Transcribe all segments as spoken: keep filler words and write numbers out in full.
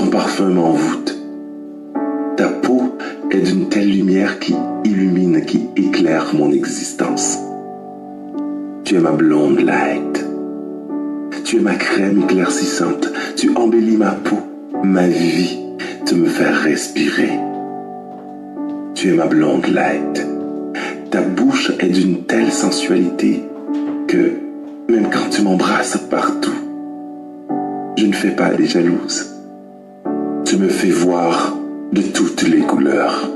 Ton parfum m'envoûte. Ta peau est d'une telle lumière qui illumine, qui éclaire mon existence. Tu es ma blonde light. Tu es ma crème éclaircissante. Tu embellis ma peau, ma vie. Tu me fais respirer. Tu es ma blonde light. Ta bouche est d'une telle sensualité que, même quand tu m'embrasses partout, je ne fais pas les jalouses. Tu me fais voir de toutes les couleurs.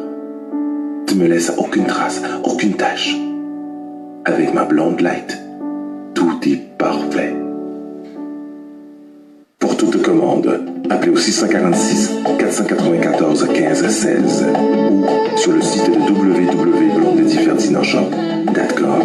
Tu me laisses aucune trace, aucune tache. Avec ma blonde light, tout est parfait. Pour toute commande, appelez au six cent quarante-six, quatre cent quatre-vingt-quatorze, quinze, seize ou sur le site de w w w blondedy ferdinand shop dot com.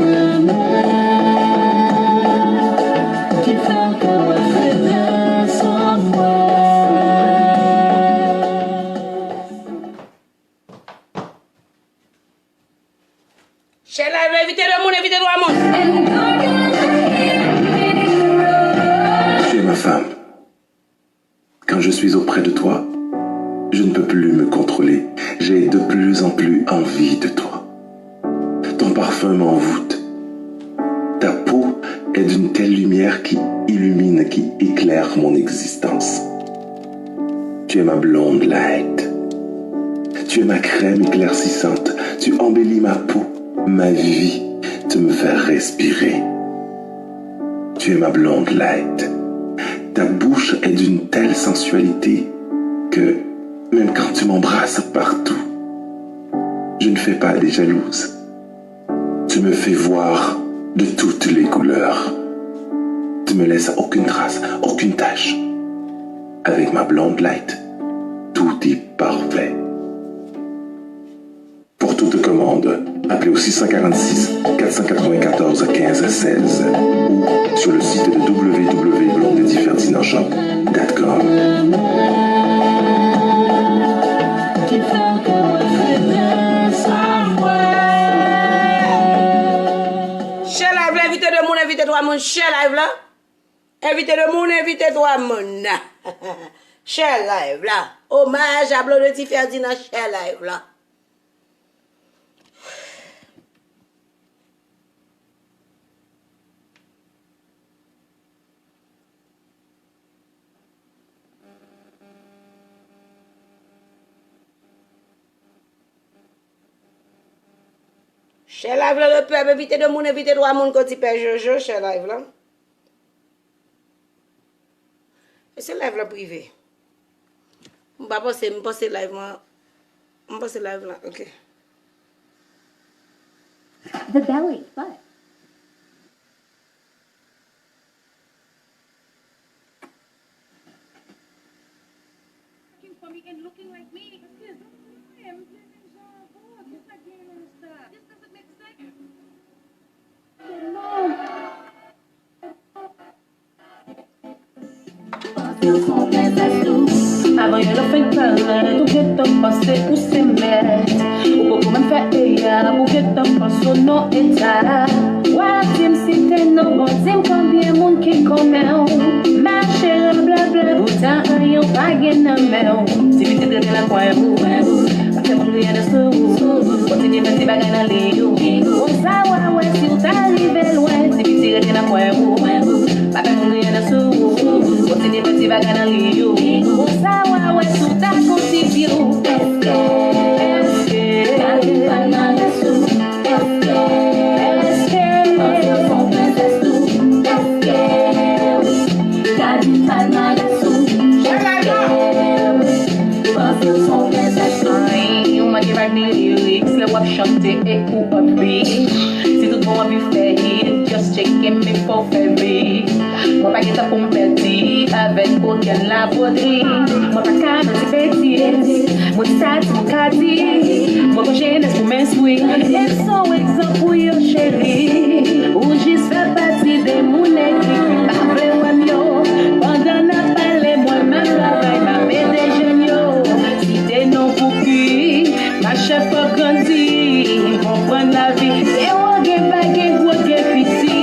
Share live la, envite de moun, envite twa moun. Tu es ma femme. Quand je suis auprès de toi, je ne peux plus me contrôler. J'ai de plus en plus envie de toi. Ton parfum m'envoûte. Ta peau est d'une telle lumière qui illumine, qui éclaire mon existence. Tu es ma blonde light. Tu es ma crème éclaircissante. Tu embellis ma peau, ma vie. Tu me fais respirer. Tu es ma blonde light. Ta bouche est d'une telle sensualité que, même quand tu m'embrasses partout, je ne fais pas les jalouses. Tu me fais voir de toutes les couleurs. Tu me laisses aucune trace, aucune tache. Avec ma blonde light, tout est parfait. Pour toute commande, appelez au six cent quarante-six, quatre cent quatre-vingt-quatorze, quinze, seize ou sur le site de w w w blondedy ferdinand shop dot com. Share live la, envite de moun, envite twa moun, share live la. Envite de moun, envite twa moun. Share live la. Omaj a Blondedy Ferdinand, share live la. Share live la, le pèp, envite de moun, envite twa moun, kote Pè Jojo, share live la. Mesye, live la prive. M pa panse, m panse live lan, m panse live lan, ok. The belly, but Looking for me and looking like me. Excuse me, I'm living Jean Paul. Qu'est-ce que ça gagne, ça? This doesn't make sense. Avan yon lè fenk parèt, ou gentan panse ou se mèt. Ou poko menm fè eyap, ou gentan panse w nan eta. W ap di m si te non, bon, di m konbyen moun ki kòmè w. Mache rablabla, poutan anyen w pa gen nan men w. Ti pitit rete nan kwen ou. Pa fè moun griyen sou ou. Kontinye fè ti bagay nan liy ou. Konsa w a wè si w ta rive lwen. Ti pitit rete nan kwen ou. Pa fè moun griyen sou ou. Kontinye fè ti bagay nan liy ou. Konsa w a wè si w ta kontinye. Èske, èske, èske, èske, èske, èske, èske, èske, èske, Ay, ou manke vibe ni lyrics lè w ap chante e ou anvi. Si tout bon anvi fè hit, just check him before fè beat. Mwen pa gen tan pou m pèdi avèk okenn labodri. Mwen pa ka nan ti betiz. Mwen di sa ti mwen ka di. Mwen gon jenès pou m enstwi. E se yon egzanp pou yo cheri. Ou jis fè pati de moun ki pa vle wè m yo. Pandan n ap pale, mwen m ap travay, m ap ede jèn yo. Site non pou ki, machè fò grandi. Konprann lavi, e ou gen pa gen gwo gen piti.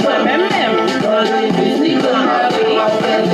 Mwen menm menm.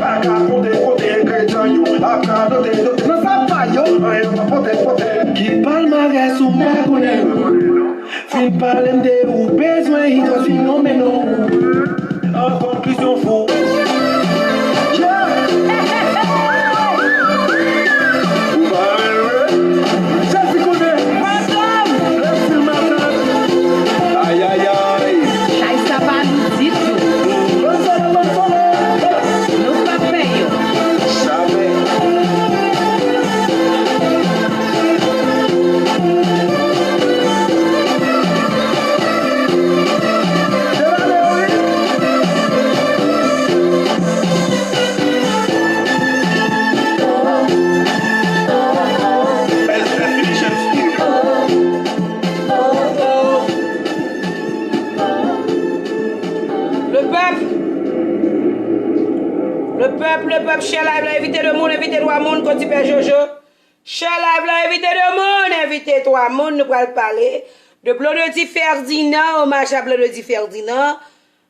Ka konte kote engredyan yo ap radote dote nan sa pa yo. Anyen pa pote pote. Ki palmarès ou pa konnen? Fin pale m de ou bezwen hidwòl si non men non. An konklizyon fou. Yeah. Ou pa renmen? Jezi konnen. Lè m fin matant. Ayayay. Chay sa pa nou ditou. Nou p ap pè yo. Jamè. Le pèp, le pèp, le pèp, share live la, envite de moun, envite twa moun, kot ti pè Jojo. Share live la, envite de moun, envite twa moun, nou pral pale de Blondedy Ferdinand, omaj a Blondedy Ferdinand,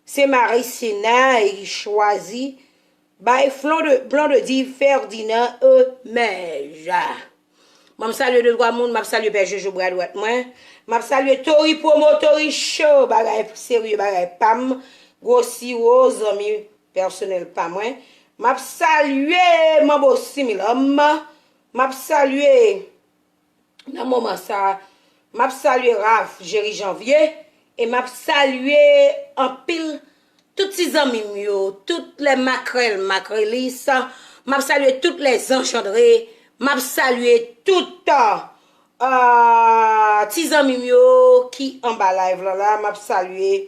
se Marie Sena ki chwazi bay Flon de, Blondedy Ferdinand omaj. Mwen m salye de twa moun, m ap salye Pè Jojo bra dwat mwen. M ap salye Tori Promo, Tori Show, bagay serye, bagay pa m. Gwo Siwo, zanmi pèsonèl pa mwen. M ap salye Manbo Similòm. M ap salye nan moman sa, m ap salye Ralph Jerry Janvier e m ap salye anpil tout ti zanmi m yo, tout lè makrèl, makrelis, m ap salye tout lè zanjandre, m ap salye tout, euh, ti zanmi m yo ki anba live lan la, m ap salye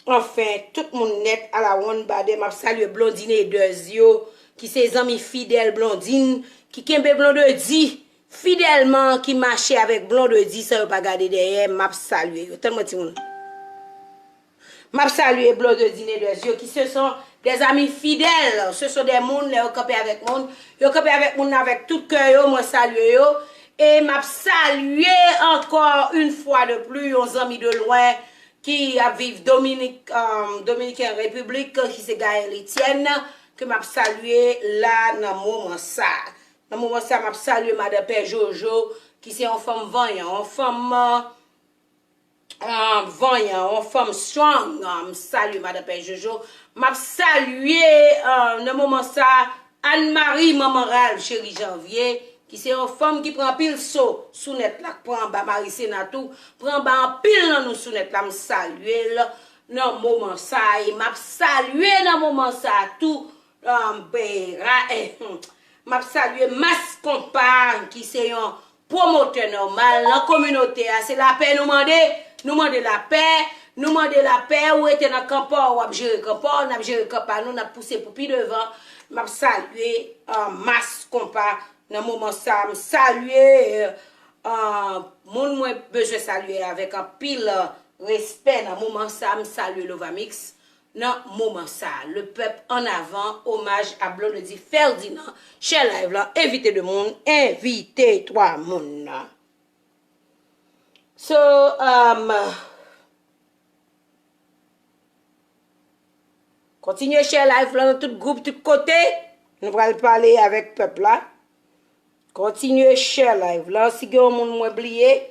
anfen tout moun nèt alawonn badè, m ap salye Blondine Eders yo, ki se zanmi fidèl Blondine, ki kenbe Blondedy fidèlman, ki mache avèk Blondedy san yo pa gade dèyè, m ap salye yo. Tann mwen timoun. M ap salye Blondedy Eders yo, ki se son des amis fidèles, se son de moun, lè yo kanpe avèk moun, yo kanpe avèk moun avèk tout kè yo, mwen salye yo. E m ap salye ankò une fois de plus yon zanmi de lwen ki ap viv Dominik, um, Dominiken Repiblik, ki se Gaël Etienne, ke m ap salye la nan moman sa. Nan moman sa, m ap salye madan Pè Jojo, ki se yon fanm vanyan, yon fanm, uh, vanyan, yon fanm strong. Uh, m salye madan Pè Jojo. M ap salye, uh, nan moman sa, Anne Marie, manman Ralph, cheri Janvier, ki se yon fanm ki pran anpil so sou nèt la, k pran anba Marie Sena tou, pran anba anpil nan nou sou nèt la, m salye l nan moman sa, e m ap salye nan moman sa tou, um, ben, ra-, eh, hmm, m ap salye Mas Konpa, ki se yon pwomotè nòmal nan kominote a. Se lapè nou mande, nou mande lapè, nou mande lapè, ou rete nan kan pa w, w ap jere kan pa w, n ap jere kan pa nou, n ap pouse pou pi devan. M ap salye, uh, Mas Konpa nan moman sa, m salye, uh, moun mwen bezwen salye avèk anpil, uh, respè nan moman sa, m salye Lovamix. Nan moman sa, le pèp an avan, omaj a Blondedy Ferdinand, share live lan, envite de moun, envite twa moun. So, um, kontinye share live lan nan tout gwoup, tout kote. Nou pral pale avèk pèp la. Kontinye share live lan. Si gen yon moun mwen bliye,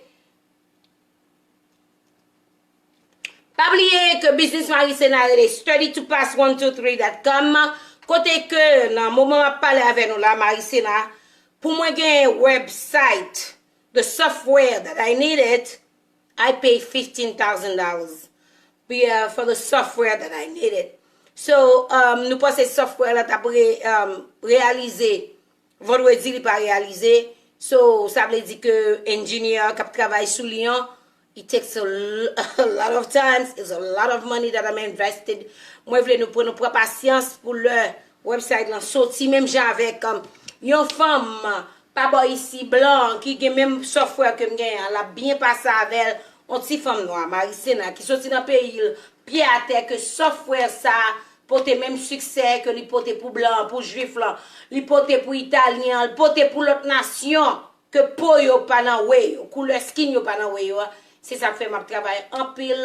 pa bliye ke Business Marie Sena rele study to pass one two three dot com, kote ke nan moman m ap pale avè nou la, Marie Sena, pou mwen gen website, the software that I needed, I pay fifteen thousand dollars be, uh, for the software that I needed. So, um, nou panse software la t ap re-, um, reyalize vandredi, li pa reyalize. So, sa vle di ke engineer k ap travay sou li an, it takes a, l-, a lot of times, it's a lot of money that I'm invested. Mwen vle nou pran, nou pran pasyans pou lè website lan soti, menm jan avèk, um, yon fanm pa bò isi blan ki gen menm software ke m genyen an, l ap byen pase avè l, yon ti fanm nwa, Marie Sena, ki soti nan peyi l, pye atè, ke software sa pote menm siksè ke li pote pou blan an, pou jwif lan, li pote pou italyen an, li pote pou lòt nasyon ke po yo pa nan we yo, koulè skin yo pa nan we yo a. Se sa k fè m ap travay anpil,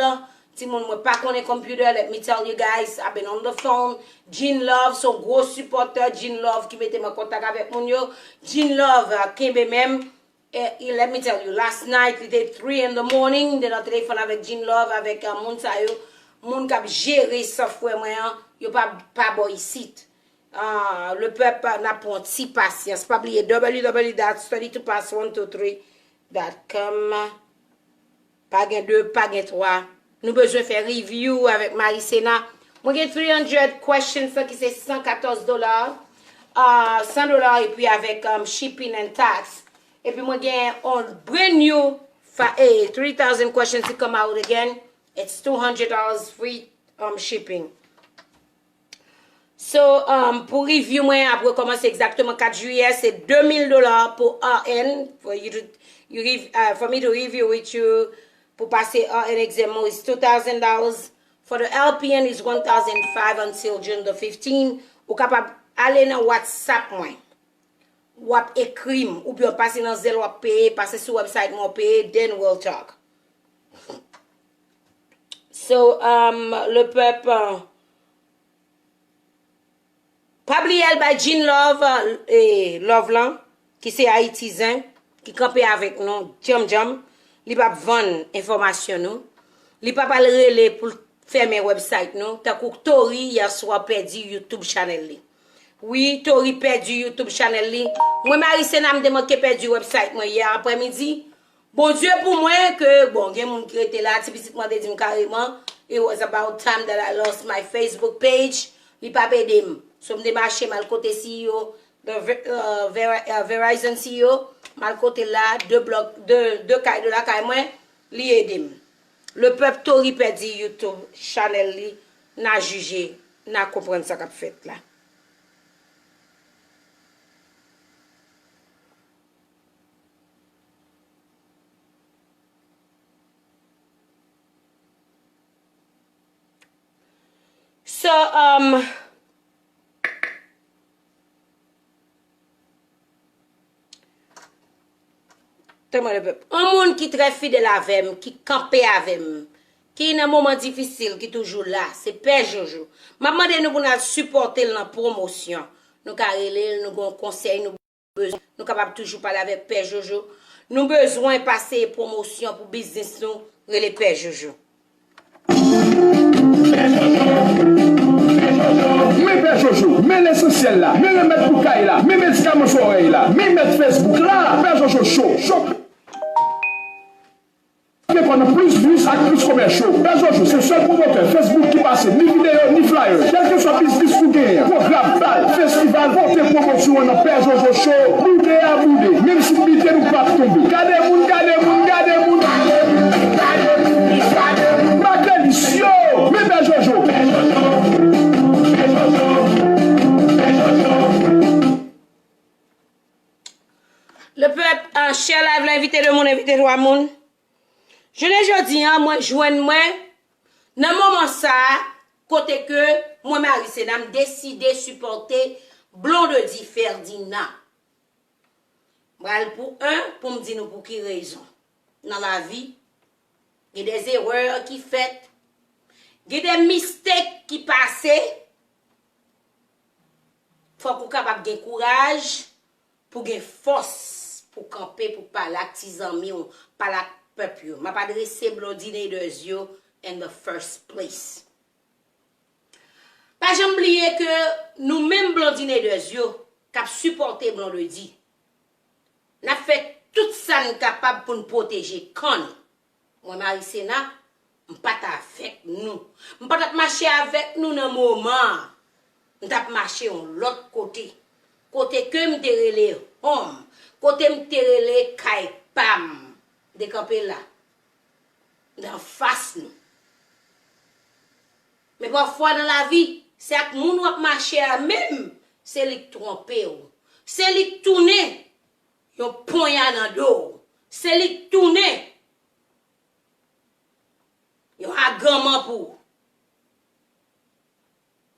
Timoun, mwen pa konnen computer, let me tell you guys, I've been on the phone. Jean Love, se yon gwo sipòtè Jean Love ki mete m an kontak avèk moun yo. Jean Love, uh, kenbe menm. Eh, let me tell you, last night, li te three in the morning, m te nan telefòn avèk Jean Love, avèk, uh, moun sa yo, moun k ap jere software mwen an, yo pa, pa bò isit. Ah, le pèp, n ap pran ti pasyans. Pa bliye, w w w dot study to pass one two three dot com. Pa gen de, pa gen twa. Nou bezwen fè review avèk Marisena. Mwen gen three hundred questions lan ki se san katòz dola, ah, san dola epi avèk, um, shipping and tax. Epi mwen gen on brand new fa- eh, three thousand questions to come out again. It's two hundred dollars free, um, shipping. So, um, pou review mwen ap rekòmanse egzakteman kat jiyè, se de mil dola pou R N, for you to, you rev- uh, for me to review with you, pou pase R N exam mwen, is two thousand dollars. For the L P N is one thousand five until June the fifteen. Ou kapab ale nan WhatsApp mwen. W ap ekri m, oubyen w pase nan Zelle, w ap peye, pase sou website mwen, w peye, then we'll talk. So, um, le pèp, uh, pa bliye al bay Jean Love, uh, eh, Love lan, ki se Ayiti Zen, ki kanpe avèk nou, djanm djanm. Li p ap vann enfòmasyon nou. Li p ap al rele pou l fèmen website nou, tankou Tori yèswa pèdi YouTube channel li. Wi, Tori pèdi YouTube channel li. Mwen, Marisena, m te manke pèdi website mwen yè aprèmidi. Bondye pou mwen ke, bon, gen moun ki rete la, ti pitit mwen te di m kareman, it was about time that I lost my Facebook page. Li p ap ede m. So, m te mache m al kote C E O, the Ve- uh, Veri- uh, Verizon C E O, m al kote l la, de blòk, de, de kay de lakay mwen, li ede m. Le pèp, Tori pèdi YouTube channel li, n a jije, n a konprann sa k ap fèt la. So, um, Tande, le pèp. Yon moun ki trè fidèl avè m, ki kanpe avè m, ki nan moman difisil, ki toujou la, se Pè Jojo. M ap mande nou pou n al sipòte l nan pwomosyon. Nou ka rele l, nou gen yon konsèy, nou bezwen, nou kapab toujou pale avèk Pè Jojo. Nou bezwen pase pwomosyon pou biznis nou, rele Pè Jojo. Men Pè Jojo, men lesansyèl la, men remèd pou kay la, men medikaman sou orèy la, men mèt Facebook la, Pè Jojo cho, cho. Gen kò nan plis biznis ak plis komès yo. Pè Jojo se sèl pwomotè Facebook ki pase ni videyo, ni flyer. Kèlkeswa biznis ou genyen, pwogram, bal, festival, pote pwomosyon an nan Pè Jojo Show. Boude a boude. Menm si m bite, nou p ap tonbe. Gade moun, gade moun, gade moun. Gade moun, gade moun, gade moun. Makelis yo. Men Pè Jojo. Le pèp, uh, share live la, envite de moun, envite twa moun. Jounen jodi an, mwen jwenn mwen nan moman sa a, kote ke mwen, Marisena, m deside sipòte Blondedy Ferdinand. M pral pou en, pou m di nou pou ki rezon. Nan lavi, gen de erè ki fèt, gen de mistake ki pase, fòk ou kapab gen kouraj, pou gen fòs pou kanpe, pou pale ak ti zanmi w, pale ak pèp yo. M ap adrese Blondinators yo in the first place. Pa janm bliye ke nou menm Blondinators yo k ap sipòte Blondedy, n ap fè tout sa n kapab pou n pwoteje kò nou. Mwen, Marisena, m pa t avèk nou. M pa t ap mache avèk nou nan moman an. M t ap mache yon lòt kote. Kote ke m te rele home. Kote m te rele kay pa m. M te kanpe la. M te anfas nou. Men pafwa nan lavi, se ak moun w ap mache a menm, se li k twonpe w. Se li k tounen yon ponya nan do w. Se li k tounen yon aganman pou ou.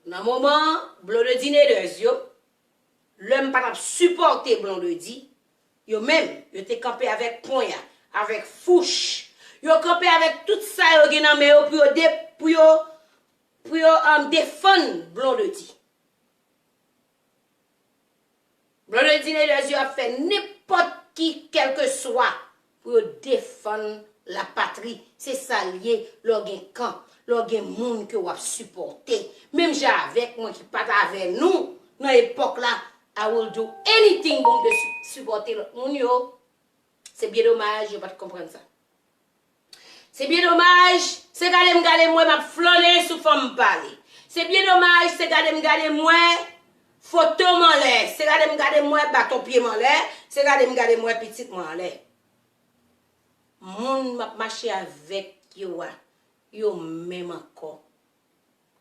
Nan moman an, Blondedinators yo, lè m pa t ap sipòte Blondedy, yo menm, yo te kanpe avèk ponya, avèk fouch. Yo kanpe avèk tout sa yo gen nan men yo pou yo de, pou yo, pou yo um, defann Blondedy. Blondedy Naders yo ap fè nenpòt ki, kèlkeswa, pou yo defann lapatri. Se sa l ye lè w gen kan, lè w gen moun ke w ap sipòte. Menm jan avèk mwen ki pa t avè nou nan epòk la, I will do anything pou m te si- sipòte lòt moun yo. Se byen domaj, yo pa t konprann sa. Se byen domaj, se gade m gade m wè m ap flannen sou fanm pale. Se byen domaj, se gade m gade m wè foto m anlè. Se gade m gade m wè baton pye m anlè. Se gade m gade m wè pitit mwen anlè. Moun m ap mache avèk yo a, yo menm ankò.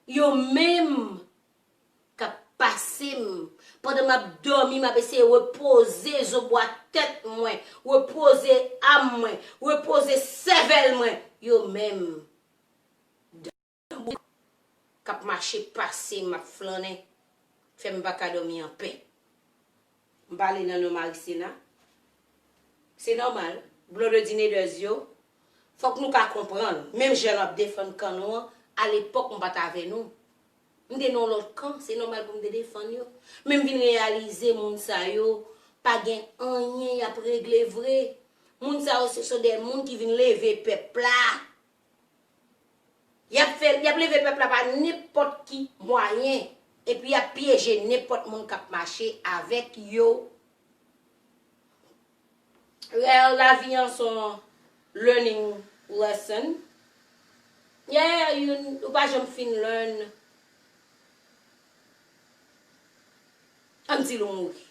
Yo menm k ap pase m. Pandan m ap dòmi, m ap eseye repoze zobwa tèt mwen, repoze am mwen, repoze sèvèl mwen. Yo menm, k ap mache pase m, ap flannen, fè m pa ka dòmi anpè. M pale nan non Marisena. Se nòmal. Blondedy Naders yo, fòk nou ka konprann. Menm jan n ap defann kan nou an, alepòk m pa t avè nou. M te nan yon lòt kan, se nòmal pou m te defann yo. Men m vin reyalize moun sa yo pa gen anyen y ap regle vre. Moun sa yo se, se de moun ki vin leve pèp la. Y ap fè, y ap leve pèp la pa nenpòt ki mwayen. Epi y ap pyeje nenpòt moun k ap mache avèk yo. Rèl lavi an se yon learning lesson. Yeah, you, ou pa janm fin learn. Until ou mouri.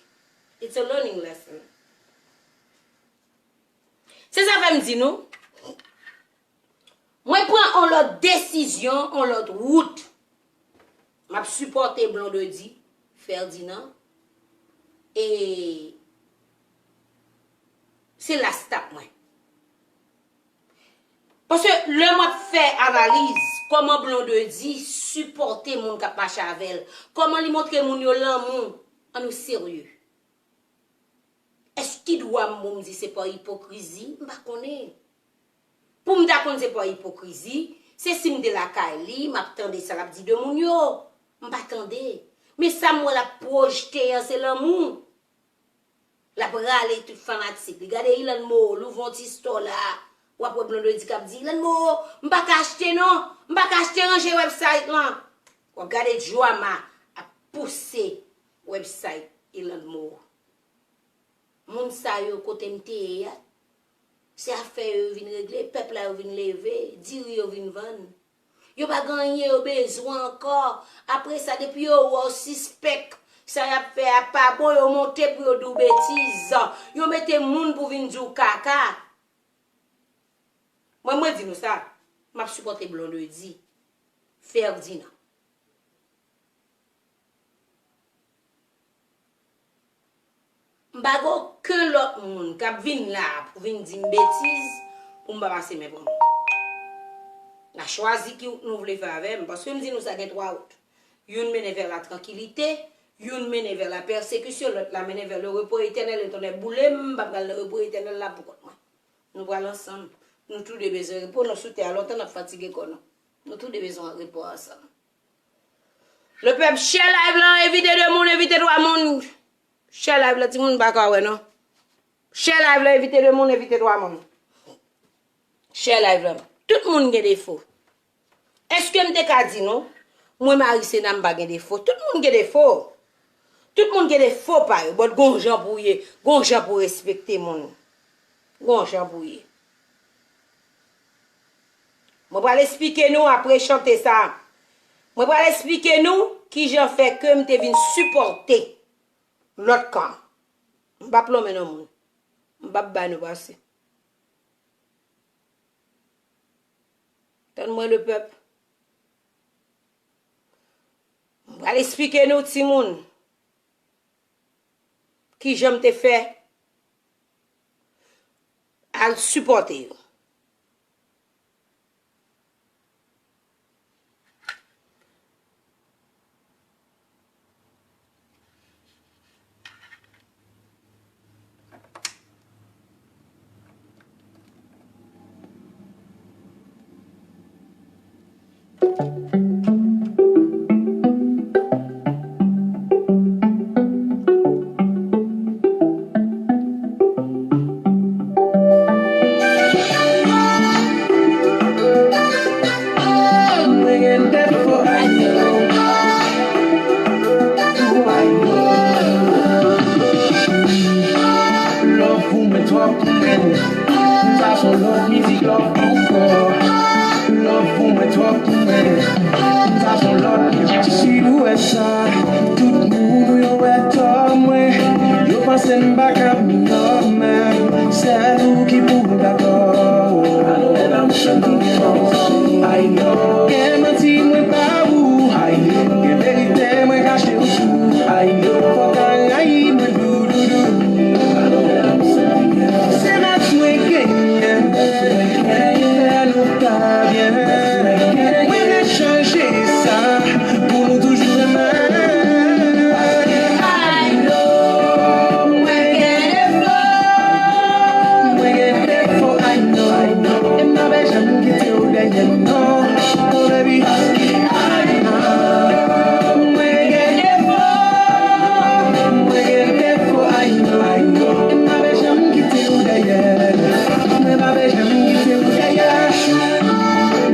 It's a learning lesson. Se sa fè m di nou, mwen pran on lòt desizyon, on lòt wout. M ap sipòte Blondedy Ferdinand. E se la stop mwen. Paske lè m ap fè analiz kòman Blondedy sipòte moun k ap mache avè l, kòman li montre moun yo lanmou, ann nou serye. Èske dwa m pou m di se pa ipokrizi? M pa konnen. Pou m ta konn se pa ipokrizi, se si m te lakay li, m ap tande sa l ap di de moun yo. M pa tande. Men sa m wè l ap pwojte an, se lanmou. L ap rale tout fanatik li. Gade Ilan Mo, l ouvri yon ti store la. W ap wè Blondedy k ap di, Ilan Mo, m pa ka achte non. M pa ka achte, ranje website lan. W ap gade Joama ap pouse website Ilan Mo. Moun sa yo kote m te ye a, se afè yo yo vin regle, pèp la yo vin leve, diri yo vin vann. Yo pa gen anyen yo bezwen ankò. Apre sa, depi yo wè w sispèk, sa y ap fè a pa bon, yo monte pou yo di w betiz. Yo mete moun pou vin di w kaka. Mwen, mwen di nou sa, m ap sipòte Blondedy Ferdinand. M pa gen okenn lòt moun k ap vin la pou vin di m betiz pou m pa pase men pran m. N a chwazi ki wout nou vle fè avè m, paske m di nou sa gen twa wout. Youn mennen vè la trankilite, youn mennen vè la pèsekisyon, lòt la mennen vè le repo etènèl. Etènèl boule m, m pa pral nan repo etènèl la poukont mwen. Nou pral ansanm. Nou toude bezwen repo, nou sou tè a lontan, n ap fatige kò nou. Nou toude bezwen repo ansanm. Le pèp, share live lan, envite de moun, envite twa moun. Share live lan, timoun pa ka wè non. Share live lan, envite de moun, envite twa moun. Share live lan. Tout moun gen defo. Èske m te ka di nou, mwen Marisena m pa gen defo? Tout moun gen defo. Tout moun gen defo pa yo, but gon jan pou ye, gon jan pou respekte moun. Gon jan pou ye. Mwen pral esplike nou apre chante sa. Mwen pral esplike nou kijan fè ke m te vin sipòte lòt kan. M p ap lonmen nan moun. M p ap bay nou pase. Tann mwen, lepèp. M pral esplike nou, timoun, kijan m te fè al sipòte yo. Mwen gen defo, I know. I know. Love pou mwen twòp, mwen. Sa se yon lòt mizik, love ankò. Love pou mwen twòp, mwen. Sa se yon lòt mizik. Si w wè sa, tout moun yo wè tò mwen. Yo panse m pa ka nòmal. Sèl ou ki pou dakò. Gen manti mwen pa ou. Gen verite mwen kache ou tou. Fòk a rayi mwen doudoudou. Se match mwen genyen. Fè nou ta byen. Mwen vle chanje sa. Pou nou toujou renmen. I know, mwen gen defo. Mwen gen defo, I know. E m pa vle janm kite w dèyè, non. Oh, baby. I know, mwen gen defo. Mwen gen defo, I know. E m pa vle janm kite w dèyè. Mwen pa vle janm kite w dèyè.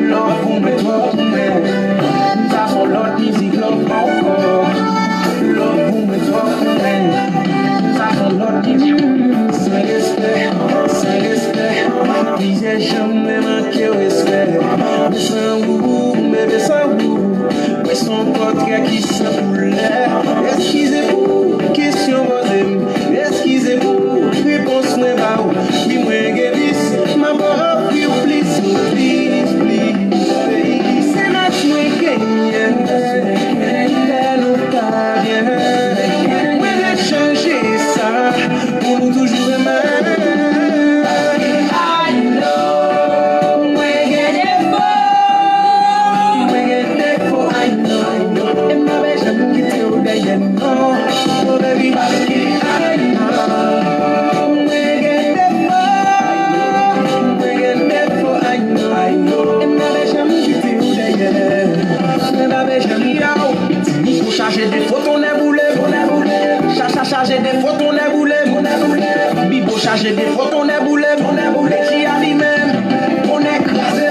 Love pou mwen twòp, mwen. Sa se yon lòt mizik, love ankò. Love pou mwen twòp, mwen. Sa se yon lòt mizik. San respè, san respè. Plizyè jan mwen manke w respè. Mwen san ou, bebe, san ou. Mwen se yon pòtrè ki san koulè. Eskize pou kesyon poze m. Eskize pou repons mwen ba w. Wi, mwen gen vis, m ap ofri w plis, plis, plis, plis. Se match mwen genyen. Fè nou ta byen. Mwen vle chanje sa. Pou nou toujou renmen. I know, mwen gen defo. Mwen gen defo, I know. E m pa vle janm kite w dèyè, non. Oh, baby, paske I know. Mwen gen defo. Mwen gen defo, I know. E m pa vle janm kite w dèyè. Mwen pa vle janm, yo. Mikwo chaje defo, tonnè boule, tonnè boule. Chacha chaje defo, tonnè boule, tonnè boule. Bibo chaje defo, tonnè boule, tonnè boule. Ki alimen, tonnè kraze.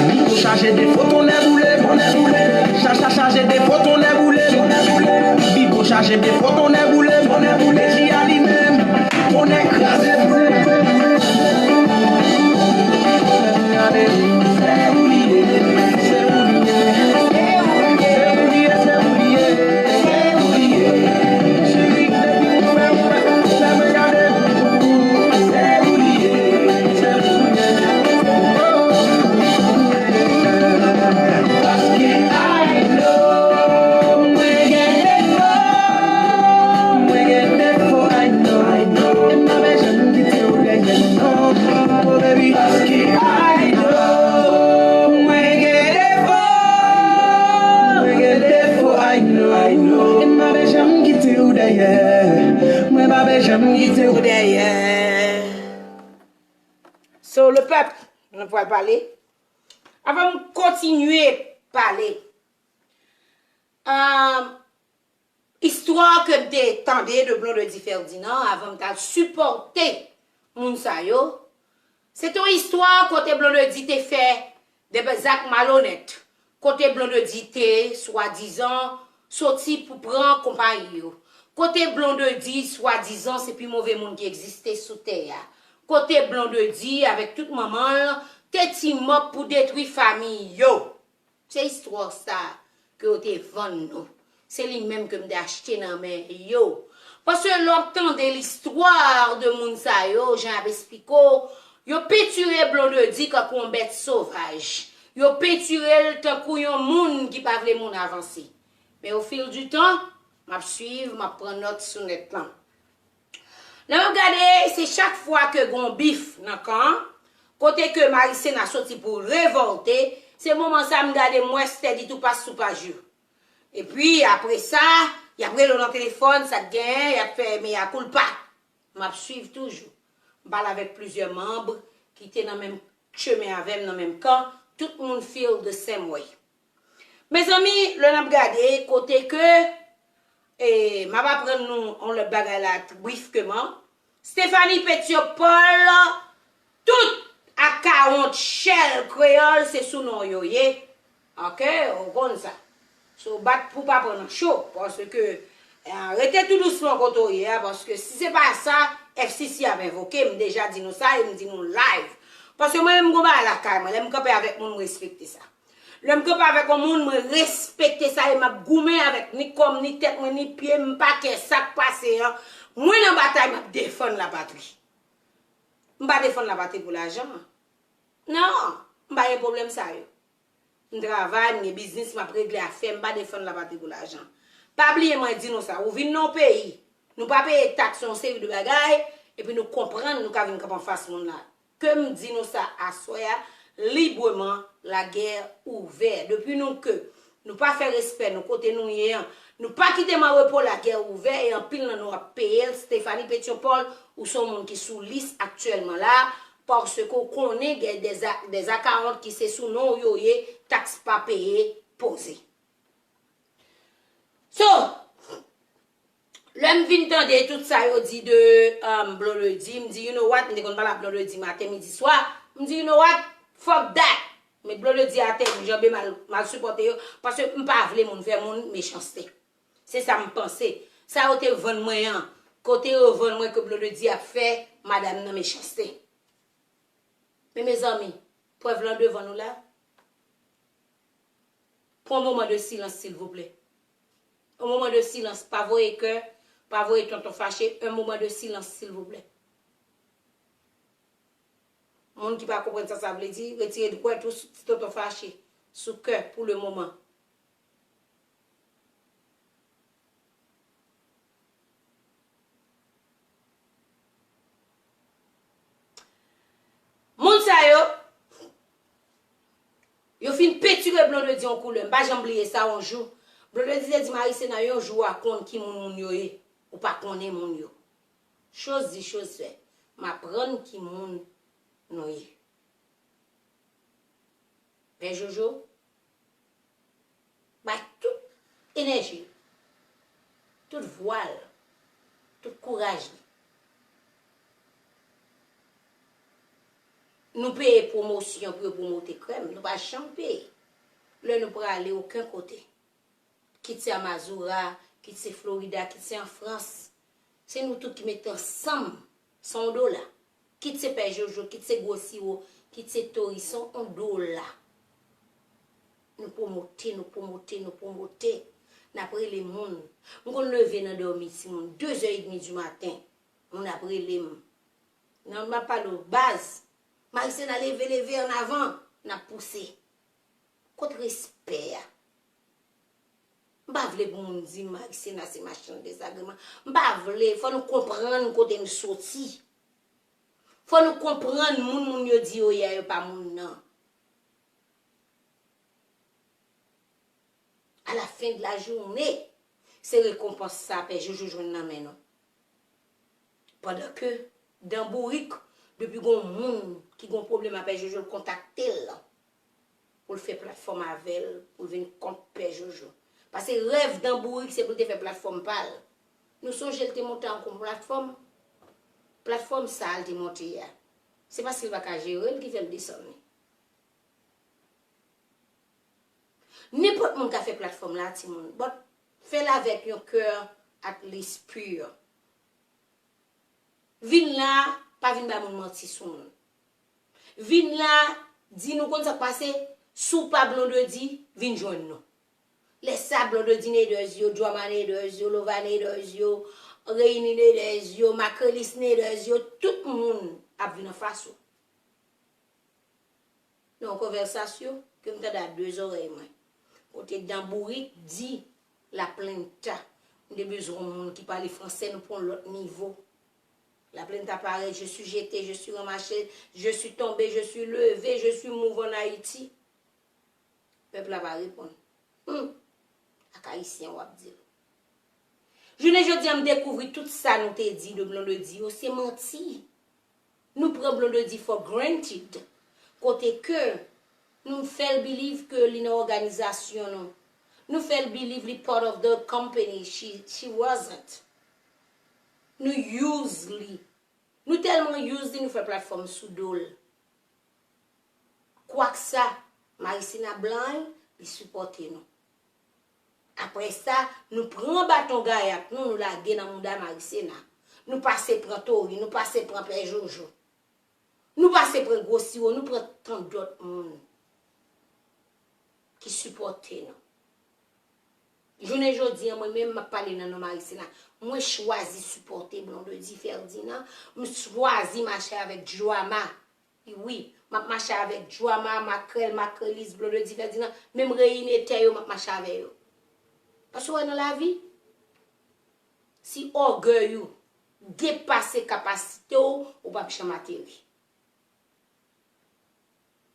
Mikwo chaje defo, tonnè boule, tonnè boule. Chacha chaje defo, tonnè boule, tonnè boule. Bibo chaje defo, tonnè boule, tonnè boule. Ki alimen, tonnè kraze. So, le pèp, nou pral pale. Avan m kontinye pale, ahn, istwa ke m te tande de Blondedy Ferdinand, avan m t al sipòte Moun sa yo, se te yon istwa kote Blondedy te fè de zak malonèt, kote Blondedy te, swadizan, soti pou pran konpayi yo. Kote Blondedy, swadizan, se pi move moun ki egziste sou tè a. Kote Blondedy, avèk tout manman l, te team up pou detwi fanmi yo. Se istwa sa ke yo te vann nou. Se li menm ke m te achte nan men yo. Paske lè w ap tande listwa de moun sa yo, jan y ap esplike w, yo pentire Blondedy tankou yon bèt sovaj. Yo pentire l tankou yon moun ki pa vle moun avanse. Men au fil du temps, m ap swiv, m ap pran nòt sou nèt lan. Lè m ap gade, se chak fwa ke gon bif nan kan an, kote ke Marisena soti pou revòlte, se moman sa m gade m wè Steady tou pas sou paj yo. Epi, apre sa, y ap rele w nan telefòn, sa k genyen, y ap fè mea culpa. M ap swiv toujou. M pale avèk plizyè manm ki te nan menm chemen avè m, nan menm kan, tout moun feel the same way. Mezanmi, lè n ap gade kote ke, e, m ap aprann nou yon lòt bagay la brifkeman. Stephanie Petiot Paul, tout akawont Shell Kreyòl, se sou non yo ye. Oke, ou konn sa. So, bat pou pa pran nan cho, paske, e, rete tou dousman kote w ye a, paske si se pa sa, F C C ap envoke, m deja di nou sa, e m di nou live. Paske mwen menm, m gon bagay lakay mwen, lè m kanpe avèk moun, m respekte sa. Lè m kanpe avèk yon moun, mwen respekte sa e m ap goumen avèk ni kò m, ni tèt mwen, ni pye m, m pa kè sa k pase an. Mwen nan batay, m ap defann lapatri. M pa defann lapatri pou lajan. Non, m pa gen pwoblèm sa yo. M travay, m gen biznis, m ap regle afè m, m pa defann lapatri pou lajan. Pa bliye mwen di nou sa, ou vin nan yon peyi, nou pa peye taks yon seri de bagay, epi nou konprann, nou ka vin kanpe anfas moun la. Ke m di nou sa aswè a, libreman, lagè ouvè. Depi nou ke nou pa fè respè nou kote nou ye an, nou pa kite m an repo, lagè ouvè, e anpil nan nou ap peye l. Stephanie Petiot Paul, ou se yon moun ki sou lis aktyèlman la, paske w konnen gen de za-, de akawont ki se sou non w yo ye, taks pa peye, poze. So, lè m vin tande tout sa yo di de, um, Blondedy, m di, you know what, m te konn pale ak Blondedy maten, midi, swa, m di, you know what, fuck that. Met Blondedy atè, m janbe mal, mal sipòte yo, paske m pa vle moun fè moun mechanste. Se sa m panse. Sa yo te vann mwen an, kote yo vann mwen ke Blondedy ap fè madanm nan mechanste. Men mezanmi, prèv lan devan nou la. Pran yon moman de silans, silvouplè. Yon moman de silans, pa voye kè, pa voye tonton fache, yon moman de silans, silvouplè. Moun ki pa konprann sa sa vle di, retire dwèt ou sou ti tonton fache, sou kè pou le moman. Moun sa yo, yo fin pentire Blondedy yon koulè. M pa janm bliye sa yon jou. Blondedy te di Marisena yon jou w a konn ki moun moun yo ye. Ou pa konnen moun yo. Choz di, choz fè. M aprann ki moun nou ye. Pè Jojo, bay tout enèji l, tout vwa l, tout kouraj li. Nou peye pwomosyon pou yo pwomote krèm, nou pa janm peye. Lè nou prale okenn kote, kit se a Mazora, kit se Florida, kit se an Frans, se nou tout ki mete ansanm, se yon dola. Kit se Pè Jojo, kit se Gwo Siwo, kit se Tori, se yon dola. Nou pwomote, nou pwomote, nou pwomote. N ap rele moun. M konn leve nan dòmi, timoun, de zè edmi di maten, moun ap rele m. Nan, m ap pale w, baz. Marisena leve, leve, an avan, n ap pouse. Kot respè a? M pa vle pou moun di m Marisena se machann dezagreman. M pa vle, fò nou konprann kote m soti. Fò nou konprann moun moun yo di yo ye a, yo pa moun nan. A la fen de la jounen, se rekonpans sa Pè Jojo jwenn nan men nou. Pandan ke Dan Bourik, depi gon moun ki gon pwoblèm a Pè Jojo, l kontakte l pou l fè platfòm avè l, pou l vin kont Pè Jojo. Paske rèv Dan Bourik se pou l te fè platfòm pa l. Nou sonje l te monte ak yon platfòm? Platfòm sa a l te monte a, se paske l pa ka jere l ki fè l desann li. Nenpòt moun ka fè platfòm la, timoun, but fè l avèk yon kè at least pure. Vin la, pa vin ba moun manti sou moun. Vin la, di nou konn sa k pase, si w pa Blondedy, vin jwenn nou. Lè sa Blondedy Naders yo, Drama Naders yo, Lova Naders yo, Reyini Naders yo, Makelis Naders yo, tout moun ap vin anfas ou. Nan yon konvèsasyon ke m tande a de zòrèy mwen. Kote Dan Bourik di La Plenta, m te bezwen yon moun ki pale fransè, nou pran yon lòt nivo. La Plenta parèt, je suis jeté, je suis ramassé, je suis tombé, je suis levé, je suis move en Haïti. Pèp la pa reponn. Hmm. Ak Ayisyen w ap di l. Jounen jodi a, m dekouvri tout sa nou te di de Blondedy yo, se manti. Nou pran Blondedy for granted. Kote ke nou fè l believe ke li nan òganizasyon nou. Nou fè l believe li part of the company. She, she wasn't. Nou use li. Nou tèlman use li, nou fè platfòm sou do l. Kwaksa, Marisena blind, li sipòte nou. Apre sa, nou pran baton gayat nou, nou lage nan mouda Marisena. Nou pase pran Tori, nou pase pran Pè Jojo. Nou pase pran Gwo Siwo, nou pran tan dòt moun ki sipòte nou. Jounen jodi a, mwen menm, m ap pale nan non Marisena. Mwen chwazi sipòte Blondedy Ferdinand. M chwazi mache avèk Drama. Wi, m ap mache avèk Drama, Makrèl, Makrelis, Blondedy Ferdinand. Menm reyinetè yo, m ap mache avè yo. Paske w wè nan lavi, si ògèy ou depase kapasite w, ou p ap janm ateri.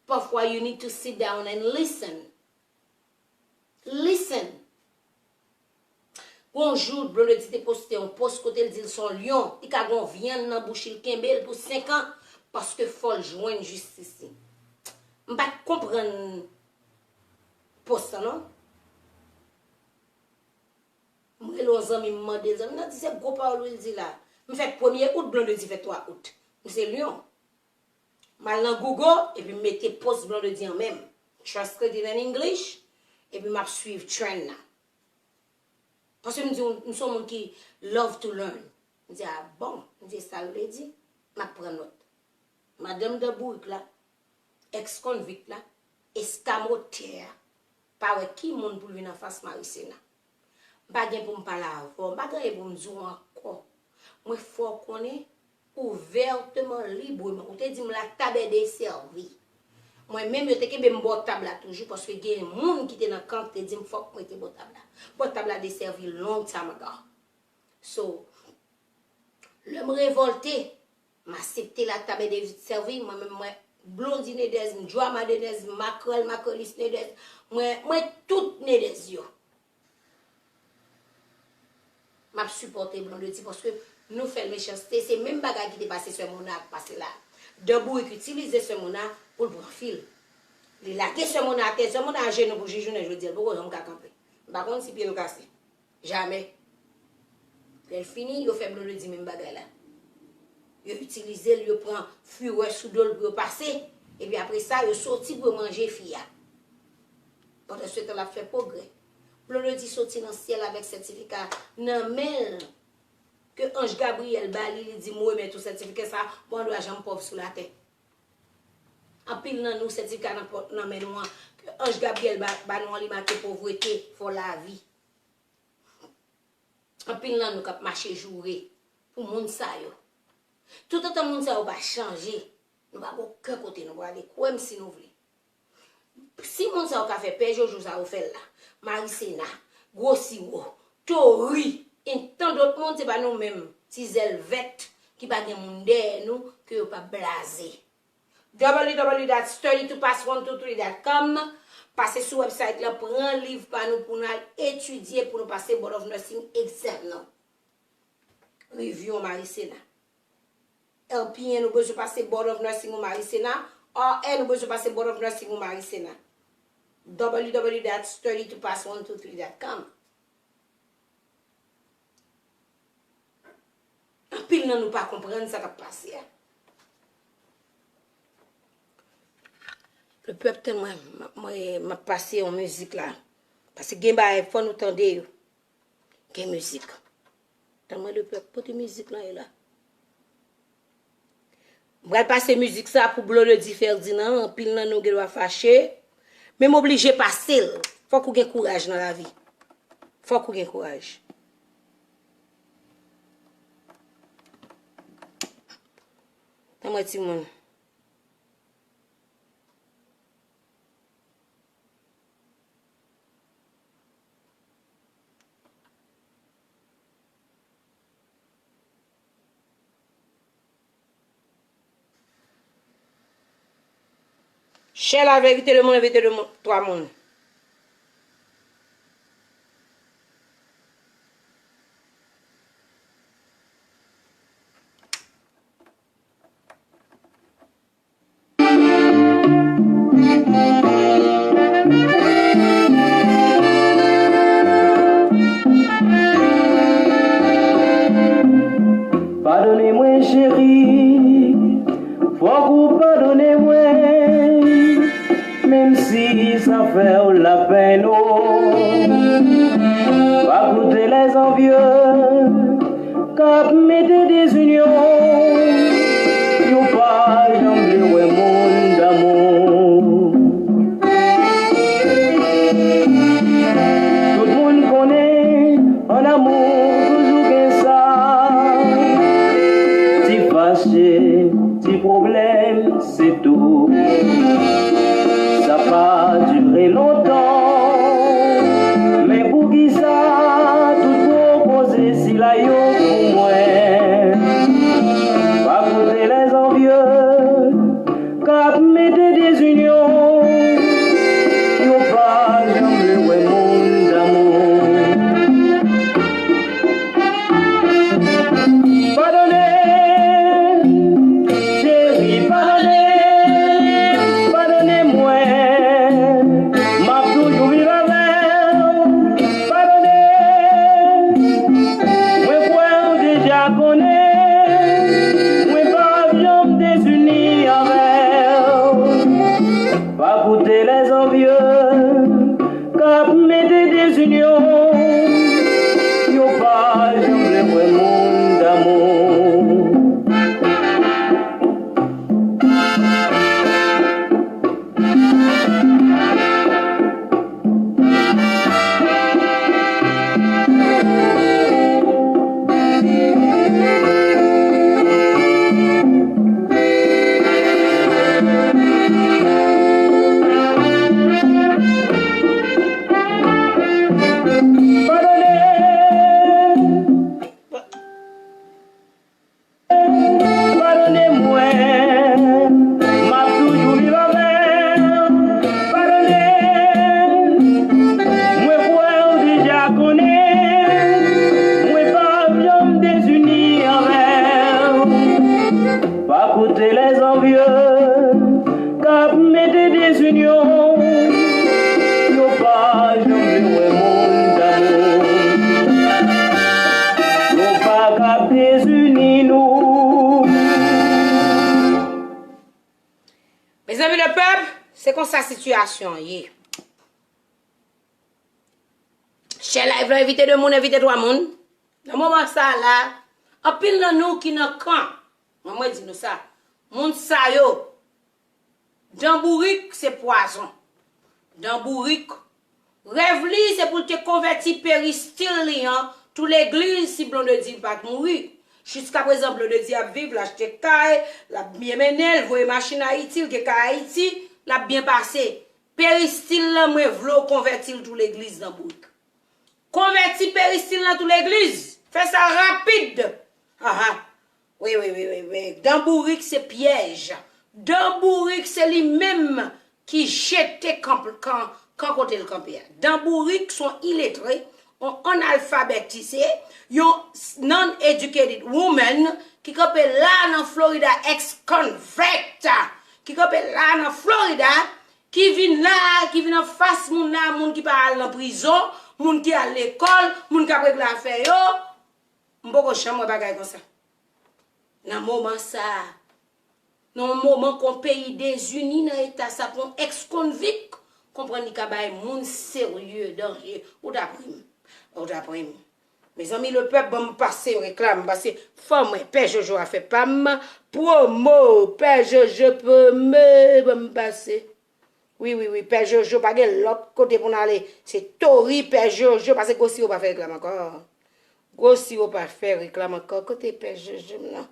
Pafwa, you need to sit down and listen. Listen. Gon jou, Blondedy te poste yon post kote l di l se yon lyon, li ka gon vyann nan bouch li, kenbe l pou senk an, paske fò l jwenn jistis li. M pa t konprann post lan, non. M rele yon zanmi, m mande l, zanmi nan di se gwo pawòl wi l di la. M fè premye out, Blondedy fè twa out. M se lyon. M al nan Google, epi m mete post Blondedy an menm. Translate it in English, epi m ap swiv trend nan. Paske m di, m se yon moun ki love to learn. M di, a bon, m di, e sa l vle di? M ap pran nòt. Madanm Dan Bourik la, ex convict la, eskamotè a, pa wè ki moun pou l vin anfas Marisena. M pa gen pou m pale avè w, m pa gen anyen pou m di w ankò. Mwen fè w konnen ouvèteman, libreman. Ou te di m la tab è desèvi. Mwen menm, yo te kenbe m bò tab la toujou, paske gen moun ki te nan kan ki te di m fòk m rete bò tab la. Bò tab la desèvi long time ago. So, lè m revòlte, m aksepte la tab è desèvi, mwen menm mwen Blondedy Nedez, m Drama Nedez, m Makrèl, Makrelis Nedez, mwen, mwen tout Nedez yo. M ap sipòte Blondedy paske nou fè l mechanste, se menm bagay ki te pase Sè Mona ak pase la. Dan Bourik itilize Sè Mona pou l pran fi l. Li lage Sè Mona atè, Sè Mona ajenou pou jis jounen jodi a, l poko janm ka kanpe. M pa konn si pye l kase. Jamè. Lè l fini, yo fè Blondedy menm bagay la. Yo itilize l, yo pran firè sou do l pou yo pase. Epi apre sa, yo soti pou yo manje fi a. Pandansetan, l ap fè pwogrè. Blondedy soti nan syèl avèk sètifika nan men l. Ke anj Gabriyèl ba li, li di, "M remèt ou sètifika sa, bon, dwa janm pòv sou latè." Anpil nan nou, sètifika nan pò-, nan men nou an, ke anj Gabriyèl ba, ba nou an, li make povrete, fò lavi. Anpil nan nou k ap mache joure pou moun sa yo. Toutotan moun sa yo pa chanje, nou pa gon kè kote nou prale, kwè m si nou vle. Si moun sa yo ka fè pè Jojo sa yo fè l la, Marisena, Gwo Siwo, Tori, e tan dòt moun, se pa nou menm, ti zèl vèt ki pa gen moun dèyè nou, ke yo pa blaze. W W W dot study to pass one two three dot com. Pase sou website lan, pran liv pa nou pou n al etidye, pou nou pase Board of Nursing exam nan. Review on Marisena. L P N ou bezwen pase Board of Nursing ou Marisena. R N ou bezwen pase Board of Nursing ou Marisena. W W W dot study to pass one two three dot com. Anpil nan nou pa konprann sa k ap pase a. Lepèp, tann mwen, m ap, mwen, m ap pase yon mizik la. Paske gen bagay, fò nou tande yo. Gen mizik. Tann mwen, lepèp, kote mizik lan ye la? M pral pase mizik sa pou Blondedy Ferdinand, anpil nan nou gen dwa fache, men m oblije pase l. Fòk ou gen kouraj nan lavi. Fòk ou gen kouraj. Tann mwen, timoun. Share la, envite de moun, envite de moun, twa moun. Padone mwen, cheri, fòk ou padone mwen, menm si sa fè w lapenn, o. Pa koute lèzanvye k ap mete dezinyon, yo pa janm vle wè moun damou. Tout moun konnen, an amou toujou gen sa. Ti fache, ti pwoblèm, se tou. Sa pa dire lontan. Men poukisa tout gwo koze sila yo pou mwen? Pa koute lèzanvye k ap mete dezinyon. Yo pa janm vle wè moun damou. Padone, cheri, padone, padone mwen. M ap toujou viv avè w. Padone, mwen kwè w deja konnen. Mwen p ap janm dezini avè w. Pa koute lèzanvye k ap mete dezinyon. Yo pa janm vle wè moun damou. Padone. Padone mwen, m ap toujou viv avè w. Padone, mwen kwè w deja konnen, mwen p ap janm dezini avè w. Pa koute lèzanvye k ap mete dezinyon. Yo pa janm vle wè moun damou. Yo pa ka dezini nou. Mezanmi lepèp, se konsa sitiyasyon an ye. Share live la, envite de moun, envite twa moun. Nan moman sa la, anpil nan nou ki nan kan, mwen, mwen di nou sa, moun sa yo, dan bourik se pwazon. Dan bourik, rèv li se pou l te konvèti peristil li an tou legliz si Blondedy pa t mouri. Jiskaprezan, Blondedy ap viv, l achte kay, l ap byen mennen, l voye machin Ayiti, l gen kay Ayiti, l ap byen pase. Peristil lan, mwen vle w konvèti l tou legliz nan bourik. Konvèti peristil lan tou legliz. Fè sa rapid. Aha. Wi, wi, wi, wi, wi. Dan bourik se pyèj. Dan bourik se li menm ki jete kan, kan, kan kote l kanpe a. Dan bourik se yon iletre, yon analfabetise, yon non-educated woman ki kanpe la nan Florida, ex-convict, ki kanpe la nan Florida, ki vin la, ki vin anfas moun la, moun ki pa al nan prizon, moun ki al lekòl, moun k ap regle afè yo. M poko janm wè bagay konsa. Nan moman sa a, nan yon moman kon peyi dezini nan eta sa, pou yon ex-konvik konprann li ka bay moun serye danje, ou ta prim. Ou ta prim. Mezanmi, lepèp, ban m pase reklam, pase fò mwen, Pè Jojo a fè pa m pwomo, Pè Jojo pwomo, ban m pase. Wi, wi, wi, Pè Jojo, pa gen lòt kote pou n ale. Se Tori, Pè Jojo, pase Gwo Siwo pa fè reklam ankò. Gwo Siwo pa fè reklam ankò. Kote Pè Jojo m nan?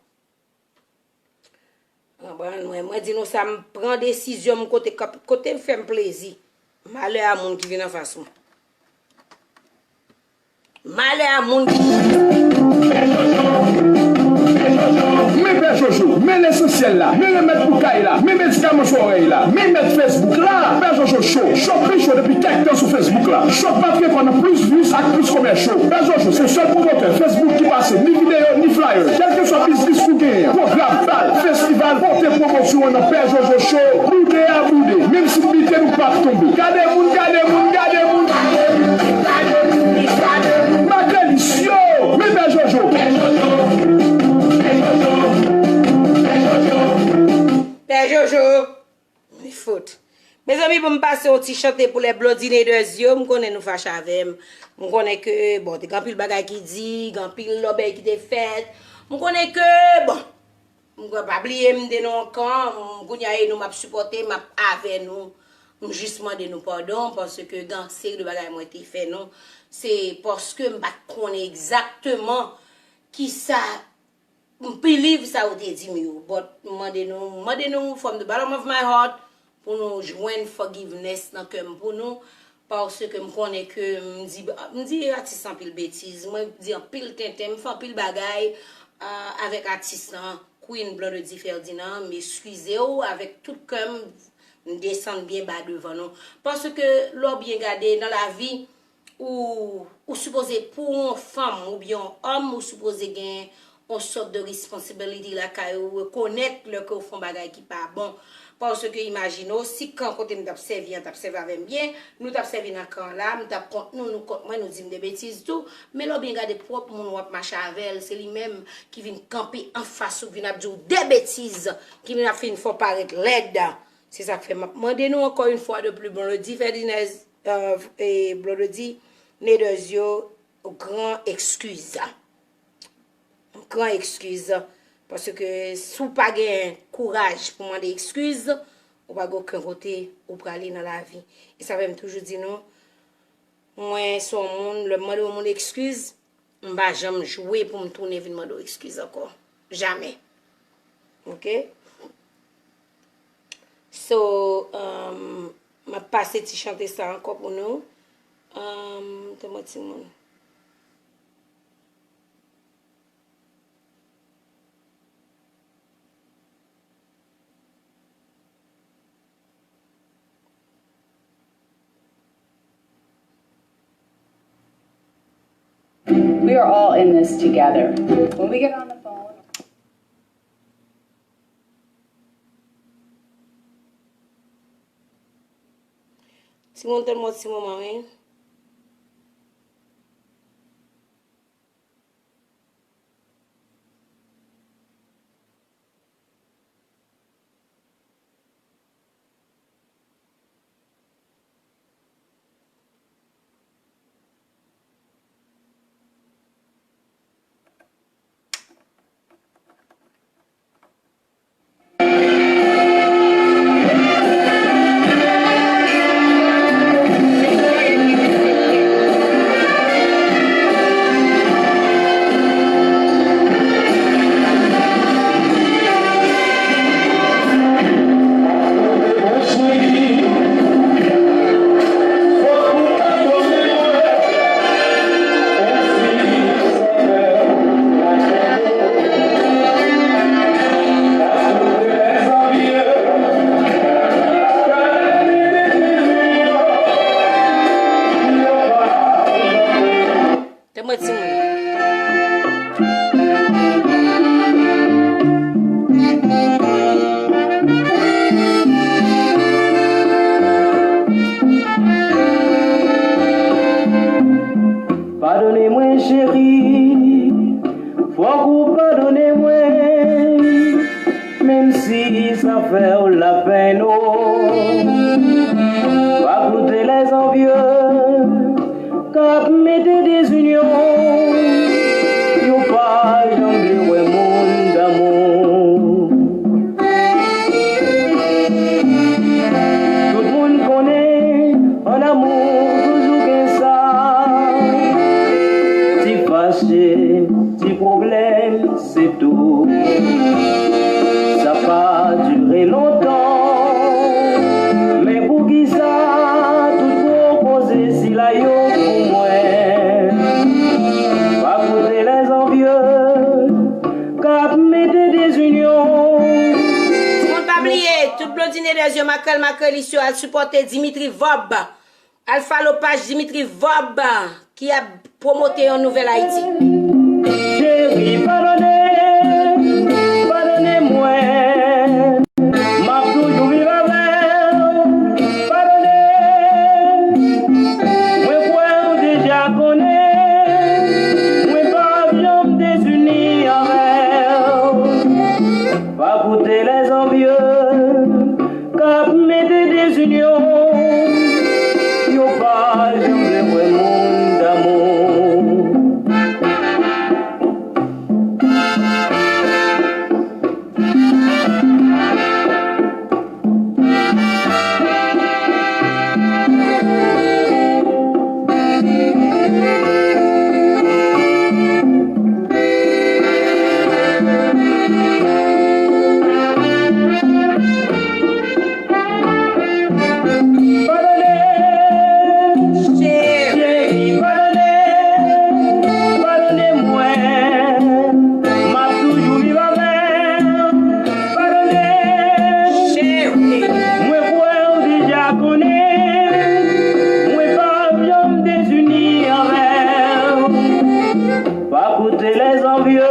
Mwen, mwen, mwen di nou sa, m pran desizyon m kote, kote m fè m plezi. Malè a moun ki vin anfas mwen. Malè a moun ki... Men Pè Jojo, men Lesansyèl la, men remèd pou kay la, men medikaman sou òrèy la, men mèt Facebook la. Pè Jojo cho, cho pi cho depi kèk tan sou Facebook la. Cho k pa trete nan plis views ak plis komè cho. Pè Jojo se sèl pwomotè Facebook ki pase ni videyo ni flyer. Kèlkeswa biznis ou genyen, pwogram, bal, festival, pote pwomosyon an nan Pè Jojo Show, boude a boude. Menm si n bite, nou p ap tonbe. Gade moun, gade moun, gade moun. Makelis yo, men Pè Jojo. Pè Jojo. Li fout. Mezanmi, pou m pase yon ti chante pou lè Bloody Naders yo, m konnen nou fache avè m. M konnen ke, bon, te gen anpil bagay ki di, gen anpil lòbèy ki te fèt. M konnen ke, bon, m pa bliye m de nou ankò, m kounye a e nou m ap sipòte, m ap avè nou. M jis mande nou padon, paske gen seri de bagay mwen te fè nou. Se paske m pa t konnen egzakteman kisa m believe sa yo te di m yo, but m mande nou, m mande nou from the bottom of my heart pou nou jwenn forgiveness nan kè m pou nou, paske m konnen ke m di, m di atis anpil betiz, mwen di anpil tenten, m fè anpil bagay, ah, avèk atis lan, Queen Blondedy Ferdinand, m eskize w avèk tout kè m, m desann byen ba devan nou. Paske lè w byen gade nan lavi, ou, ou sipoze, pou yon fanm oubyen yon òm, ou sipoze gen yon sòt de responsibility lakay ou, rekonèt lè ke w fè yon bagay ki pa bon. Paske imajine w, si kan kote m t ap sèvi an t ap sèvi avè m byen, nou t ap sèvi nan kan la, m t ap kont nou, nou kont mwen, nou di m de betiz tou. Men lè w byen gade pwòp moun w ap mache avè l, se li menm ki vin kanpe anfas ou, ki vin ap di w de betiz, ki vin ap fin fè w parèt lèd. Se sa k fè m ap mande nou ankò yon fwa de pli, Blondedy Ferdinand, euh, e Blondedy Naders yo, gran ekskiz. Gran ekskiz. Paske si w pa gen kouraj pou mande ekskiz, ou pa gen okenn kote ou prale nan lavi. E sa fè m toujou di nou, mwen se yon moun, lè m mande yon moun ekskiz, m pa janm jwe pou m tounen vin mande w ekskiz ankò. Jamè. Oke? So, um, m ap pase ti chante sa ankò pou nou. Um, tann mwen timoun. We are all in this together. When we get on the phone, Timoun, tann mwen ti moman, wi. Tann mwen timoun. Padone mwen, cheri, fòk ou padone mwen. sa fè w lapenn, o. Pa koute lèzanvye k ap mete dezinyon. Yo pa janm vle wè moun damou. Tout moun konnen an amou toujou gen sa. Ti fache, ti pwoblèm, se tou. Sa pa dire lontan. Men poukisa tout gwo koze sila yo pou mwen? Pa koute lèzanvye k ap mete dezinyon. Timoun, pa bliye, tout blondine dèzye, makrèl, makrelis yo, al sipòte Dimitri Vorbe. Al follow paj Dimitri Vorbe ki ap pwomote yon nouvèl Ayiti. Cheri, padone, padone mwen. M ap toujou viv avè w. Padone. Mwen kwè w deja konnen. Mwen p ap janm dezini avè w. Pa koute lèzanvye k ap mete dezinyon. Yo pa janm vle wè moun damou. Padone, cheri, padone, padone mwen. M ap toujou viv avè w. Padone, cheri, mwen kwè w deja konnen. Mwen p ap janm dezini avè w. Pa koute lèzanvye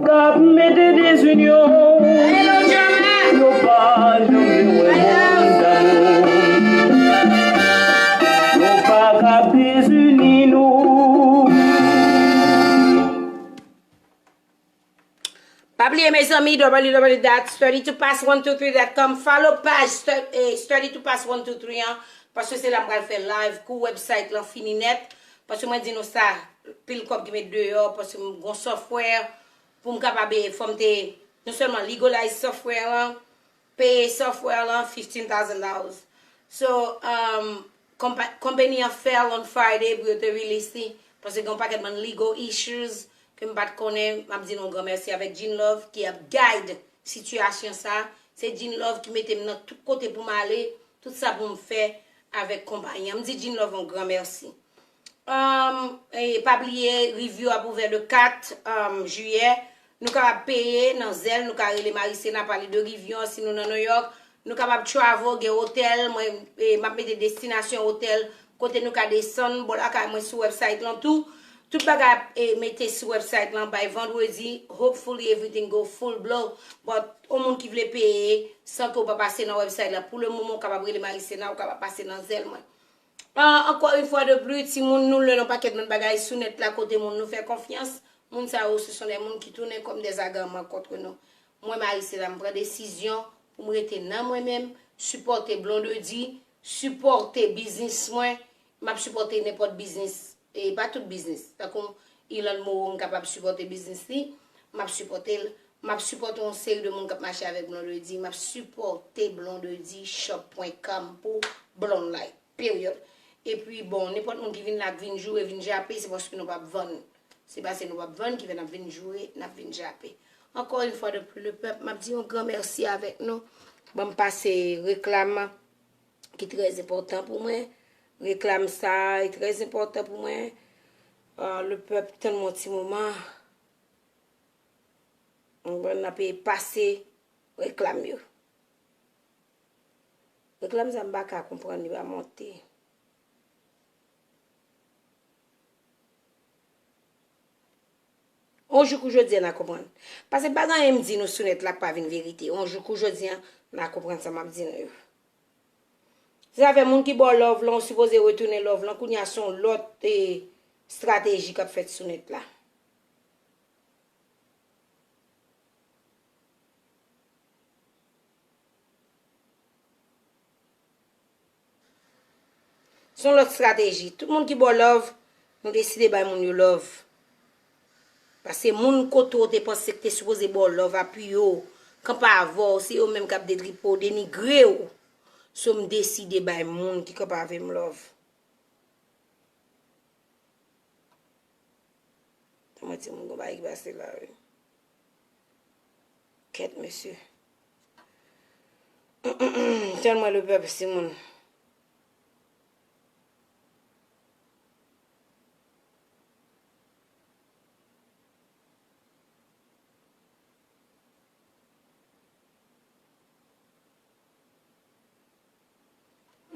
k ap mete dezinyon. Yo pa janm vle wè moun damou. Yo pa ka dezini nou. Pa bliye, mezanmi, w w w dot study to pass one two three dot com. Follow paj stu- eh, Study to Pass one two three an, paske se la m pral fè live kou website lan fini nèt. Paske mwen di nou sa, pil kòb ki met deyò, paske m gon software pou m kapab, eh, fò m te non sèlman legalize software lan, peye software lan fifteen thousand dollars. So, um, konpa- company an fail on Friday pou yo te release li, paske gen yon pakèt bann legal issues ke m pa t konnen. M ap di nou yon gran mèsi avèk Jean Love ki ap guide sitiyasyon sa. Se Jean Love ki mete m nan tout kote pou m ale, tout sa pou m fè avèk konpayi an. M di Jean Love yon gran mèsi. Um, e pa bliye, review ap ouvè le kat, um, jiyè. Nou kapab peye nan Zelle, nou ka rele Marisena, pale de review an si nou nan New York. Nou kapab travel, gen otèl, mwen, e, m ap mete destinasyon otèl, kote nou ka desann, bò lakay mwen sou website lan tou. Tout bagay ap, e, mete sou website lan by vandredi. Hopefully everything go full blow. But, yon moun ki vle peye san ke w pa pase nan website la, pou le moman, w kapab rele Marisena, w kapab pase nan Zelle mwen. Ah, encore une fois de plus, timoun, nou lè nan pakèt bann bagay sou nèt la kote moun nou fè konfyans. Moun sa yo, ce sont des moun ki tounen comme des agarman contre nous. Mwen, Marisela, m pran desizyon pou m rete nan mwen menm, sipòte Blondedy, sipòte biznis mwen, m ap sipòte nenpòt biznis, e pa tout biznis. Tankou Ilan Moreau, m kapab sipòte biznis li, m ap sipòte l. M ap sipòte yon seri de moun k ap mache avèk Blondedy, m ap sipòte Blondedy shop point com pou Blonde Life. Peryòd. Epi, bon, nenpòt moun ki vin la, k vin joure, vin jape, se paske nou p ap vann. Se paske nou p ap vann ki fè n ap vin joure, n ap vin jape. Encore une fois de plus, le peuple, m ap di yon gran mèsi avèk nou. Ban m pase reklam ki trè enpòtan pou mwen. Reklam sa a trè enpòtan pou mwen. Ah, le peuple, tann mwen yon ti moman. Mwen, n ap pase reklam yo. Reklam sa m pa ka konprann, li pa monte. On jou kou jodi a, n a konprann. Paske pa gen anyen m di nou sou nèt la k pa vin verite. On jou kou jodi a, n a konprann sa m ap di nou yo. Se afè moun ki ba w love lan, ou sipoze retounen love lan. Kounye a, se yon lòt, eh, estrateji k ap fèt sou nèt la. Se yon lòt estrateji. Tout moun ki ba w love, nou deside bay moun yo love. Paske moun kote w te panse ki te sipoze ba w love, apiye w, kanpe avè w, se yo menm k ap detripe w, denigre w. So, m deside bay moun ki kanpe avè m love. Mwen timoun, gon bagay ki pase la, wi. Kèt, mesye. Tèlman lepèp, timoun.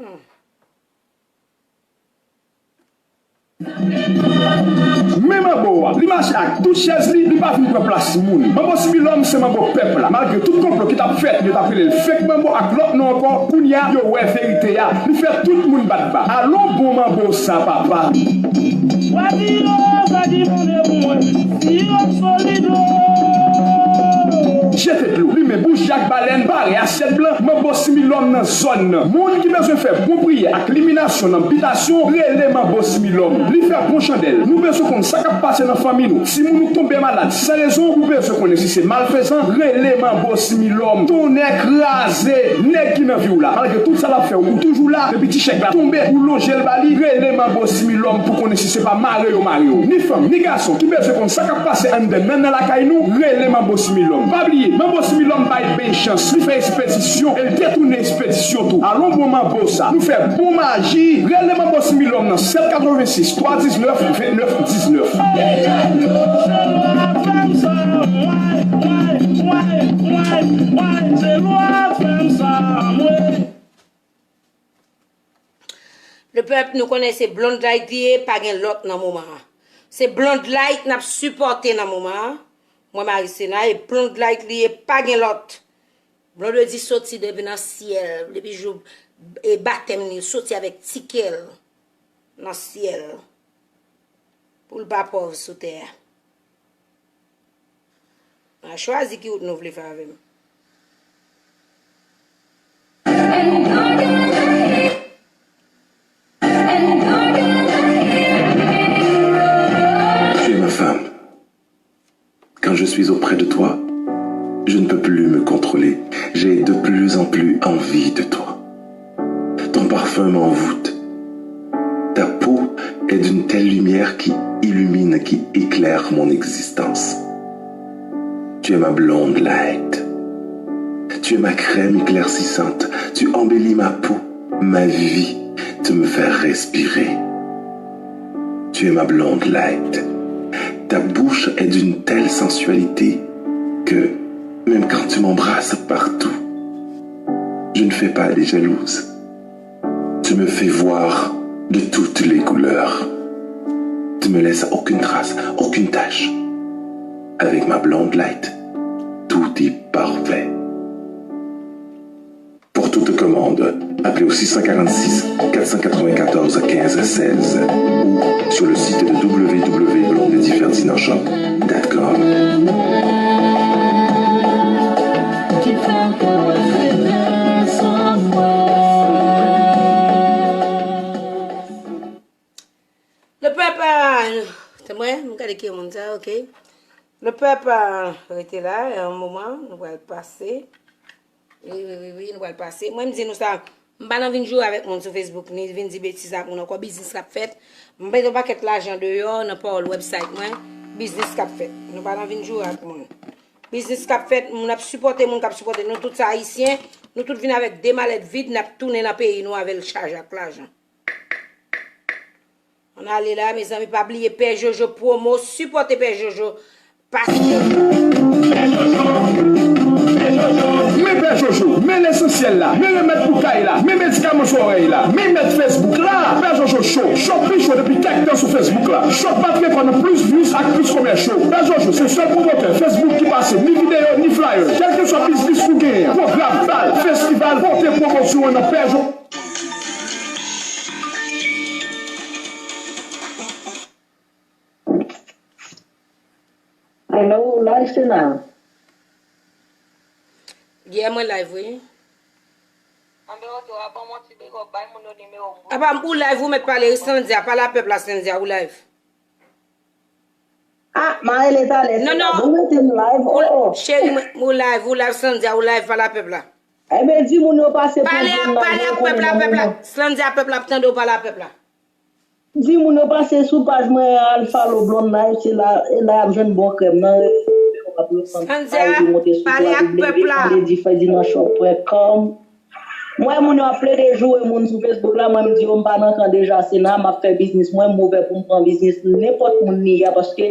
Hmm. Men manbo a, li mache ak tout chèz li, li pa vin pran plas moun. Manbo Similòm se manbo pèp la. Malgre tout konplo ki t ap fèt, yo t ap rele l fake manbo ak lòt non ankò, kounye a, yo wè verite a. Li fè tout moun bat ba. Alon bon manbo sa, papa. Jete dlo, limen bouji ak balèn, pare asyèt blan, manbo Similòm nan zòn nan. Moun ki bezwen fè bon priyè ak liminasyon nan bitasyon, rele manbo Similòm. Li fè bon chandèl. Nou bezwen konn sa k ap pase nan fanmi nou. Timoun ou tonbe malad san rezon, ou bezwen konnen si se malfezan, rele manbo Similòm. Tonnè kraze, nèg ki nan vi w la. Malgre tout sa l ap fè, ou toujou la. Depi ti chèk la tonbe, ou lonje l ba li, rele manbo Similòm pou konnen si se pa mare yo mare w. Ni fanm, ni gason ki bezwen konn sa k ap pase anndan nannan lakay nou, rele manbo Similòm. Pa bliye, manbo Similòm bay beny chans, li fè espedisyon, e l detounen espedisyon tou. Alon bon manbo sa, nou fè bon maji, rele manbo Similòm nan sèt katrevensis twa diznèf vennèf diznèf. Lepèp, nou konnen se Blonde Light li ye, pa gen lòt nan moman an. Se Blonde Light n ap sipòte nan moman an. Mwen Marisena, e Blonde Light li ye, pa gen lòt. Blondedy soti depi nan syèl, depi jou e batèm li, soti avèk ti kè l nan syèl. Pou l pa pòv sou tè a. A chwazi ki wout nou vle fè avè m. Tu es ma femme. Quand je suis auprès de toi, je ne peux plus me contrôler. J'ai de plus en plus envie de toi. Ton parfum m'envoûte. Ta peau est d'une telle lumière qui illumine, qui éclaire mon existence. Tu es ma blonde light. Tu es ma crème éclaircissante. Tu embellis ma peau, ma vie. Tu me fais respirer. Tu es ma blonde light. Ta bouche est d'une telle sensualité que, même quand tu m'embrasses partout, je ne fais pas les jalouses. Tu me fais voir de toutes les couleurs. Tu me laisses aucune trace, aucune tache. Avec ma blonde light, tout est parfait. Pour toute commande, appelez au six cent quarante-six, quatre cent quatre-vingt-quatorze, quinze, seize ou sur le site de w w w point blondedyferdinandshop point com. Lepèp, ah, tann mwen, m gade ki moun sa, ok. Lepèp, ah, rete la, yon moman, nou pral pase. Wi, wi, wi, wi, nou pral pase. Mwen, m di nou sa, m pa nan vin joure avèk moun sou Facebook, ni vin di betiz ak moun ankò, biznis k ap fèt. M mete yon pakèt lajan deyò nan pawòl website mwen, biznis k ap fèt. Nou pa nan vin joure ak moun. Biznis k ap fèt, moun ap sipòte moun k ap sipòte nou, tout sa ayisyen, nou tout vin avèk de malèt vid, n ap tounen nan peyi nou avè l chaje ak lajan. Ann ale la, mezanmi, pa bliye Pè Jojo Promo, sipòte Pè Jojo, paske men Pè Jojo, men lesansyèl la, men remèd pou kay la, men medikaman zòrèy la, men mèt Facebook la. Pè Jojo cho, cho pi cho depi kèk tan sou Facebook la. Cho pa t rekò nan plis views ak plis komè cho. Pè Jojo se sèl pwomotè Facebook ki pase ni videyo, ni flyer. Kèlkeswa biznis ou genyen, pwogram, bal, festival, pote pwomosyon an nan Pè Jojo. Hello, live se la. Yeah, mwen live, wi. Anben, oke, w ap ban m yon ti big up, bay moun yo nimewo m. Apa, ou live, ou mèt pale, Slandya, pale a pèp la, Slandya, ou live. Ah, m a rele talè, se pa bon mete m live, oh, oh. Cheri mwen, ou live, ou live, Slandya, ou live, pale a pèp la. Enben, di moun yo pase pou Pale a, pale a pèp la, pèp la. Slandya, pèp la ap tande w, pale a pèp la. Di moun yo pase sou paj mwen Alphalo Blonde Life, se la, e la y ap jwenn bon krèm nan. Slandya, pale ak pèp la. Freddy nan shop point com. Mwen, moun yo ap plede joure moun sou Facebook la, mwen, m di yo, m pa nan kan Deja Sena, m ap fè biznis mwen, m ouvè pou m pran biznis nenpòt moun li ye a, paske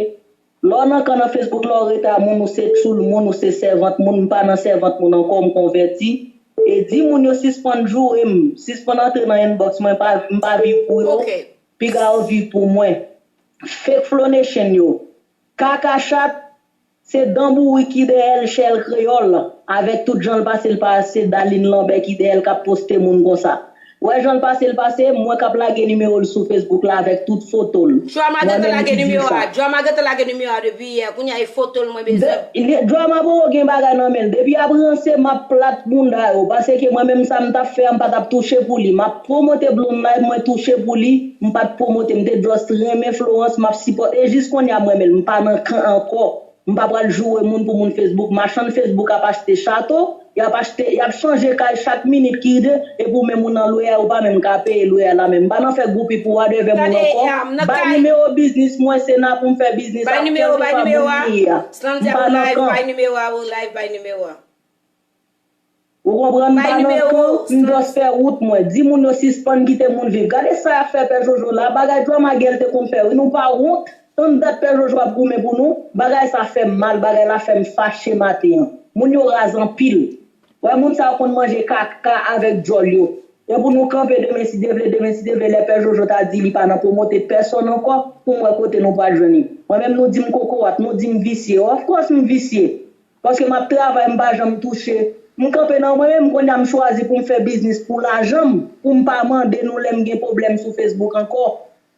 lè w nan kan nan Facebook la, w rete a moun, ou se tchoul moun, ou se sèvant moun, m pa nan sèvant moun ankò, m konvèti. E di moun yo sispann joure m, sispann antre nan inbox mwen, pa, m pa viv pou yo, piga yo viv pou mwen. Fake Flow Nation yo, kaka chat, se Dan Bourik ki dèyè l, Shell Kreyòl, avèk tout jan l pase, l pase Daline Lambert ki dèyè l k ap poste moun konsa. Wè jan l pase, l pase, m wè k ap lage nimewo l sou Facebook la avèk tout foto l. Drama gentan lage nimewo a, Drama gentan lage nimewo a depi yè, kounye a e foto l mwen bezwen. Drama poko gen bagay nan men l, depi y ap ranse m ap plat bounda yo, paske mwen menm sa m t ap fè a m pa t ap touche pou li, m ap pwomote Blonde Life, mwen touche pou li, m pa t pwomote, m te just renmen Florence, m ap sipòte, e jis kounye a m renmen l, m pa nan kan ankò. M pa pral joure moun pou moun Facebook. Machann Facebook ap achte chato, y ap achte, y ap chanje kay chak minit ki de, epi w menm ou nan lwè a, ou pa menm ka peye lwè a la menm. M pa nan fè goupi pou w a devè moun ankò. Bay nimewo biznis mwen, Sena, pou m fè biznis ak kèlkeswa moun li ye a. M pa nan kan. Bay nimewo a, ou live, bay nimewo a. Ou konprann, m pa nan kan, m just fè wout mwen. Di moun yo sispann kite moun viv. Gade sa y ap fè Pè Jojo la, bagay Drama Gèl te konn fè wi, nou pa wont. Tann dat Pè Jojo ap goumen pou nou, bagay sa fè m mal, bagay la fè m fache maten an. Moun yo raz anpil. Wè moun sa yo konn manje kaka avèk djòl yo. E pou nou kanpe demen si Dye vle, demen si Dye vle, lè Pè Jojo ta di li pa nan pwomote pèsonn ankò, pou m wè kote nou pral jwenn li. Mwen menm nou di m kokorat, nou di m visye, of course m visye. Paske m ap travay, m pa janm touche. M kanpe nan mwen menm, kounye a m chwazi pou m fè biznis pou lajan m, pou m pa mande nou lè m gen pwoblèm sou Facebook ankò.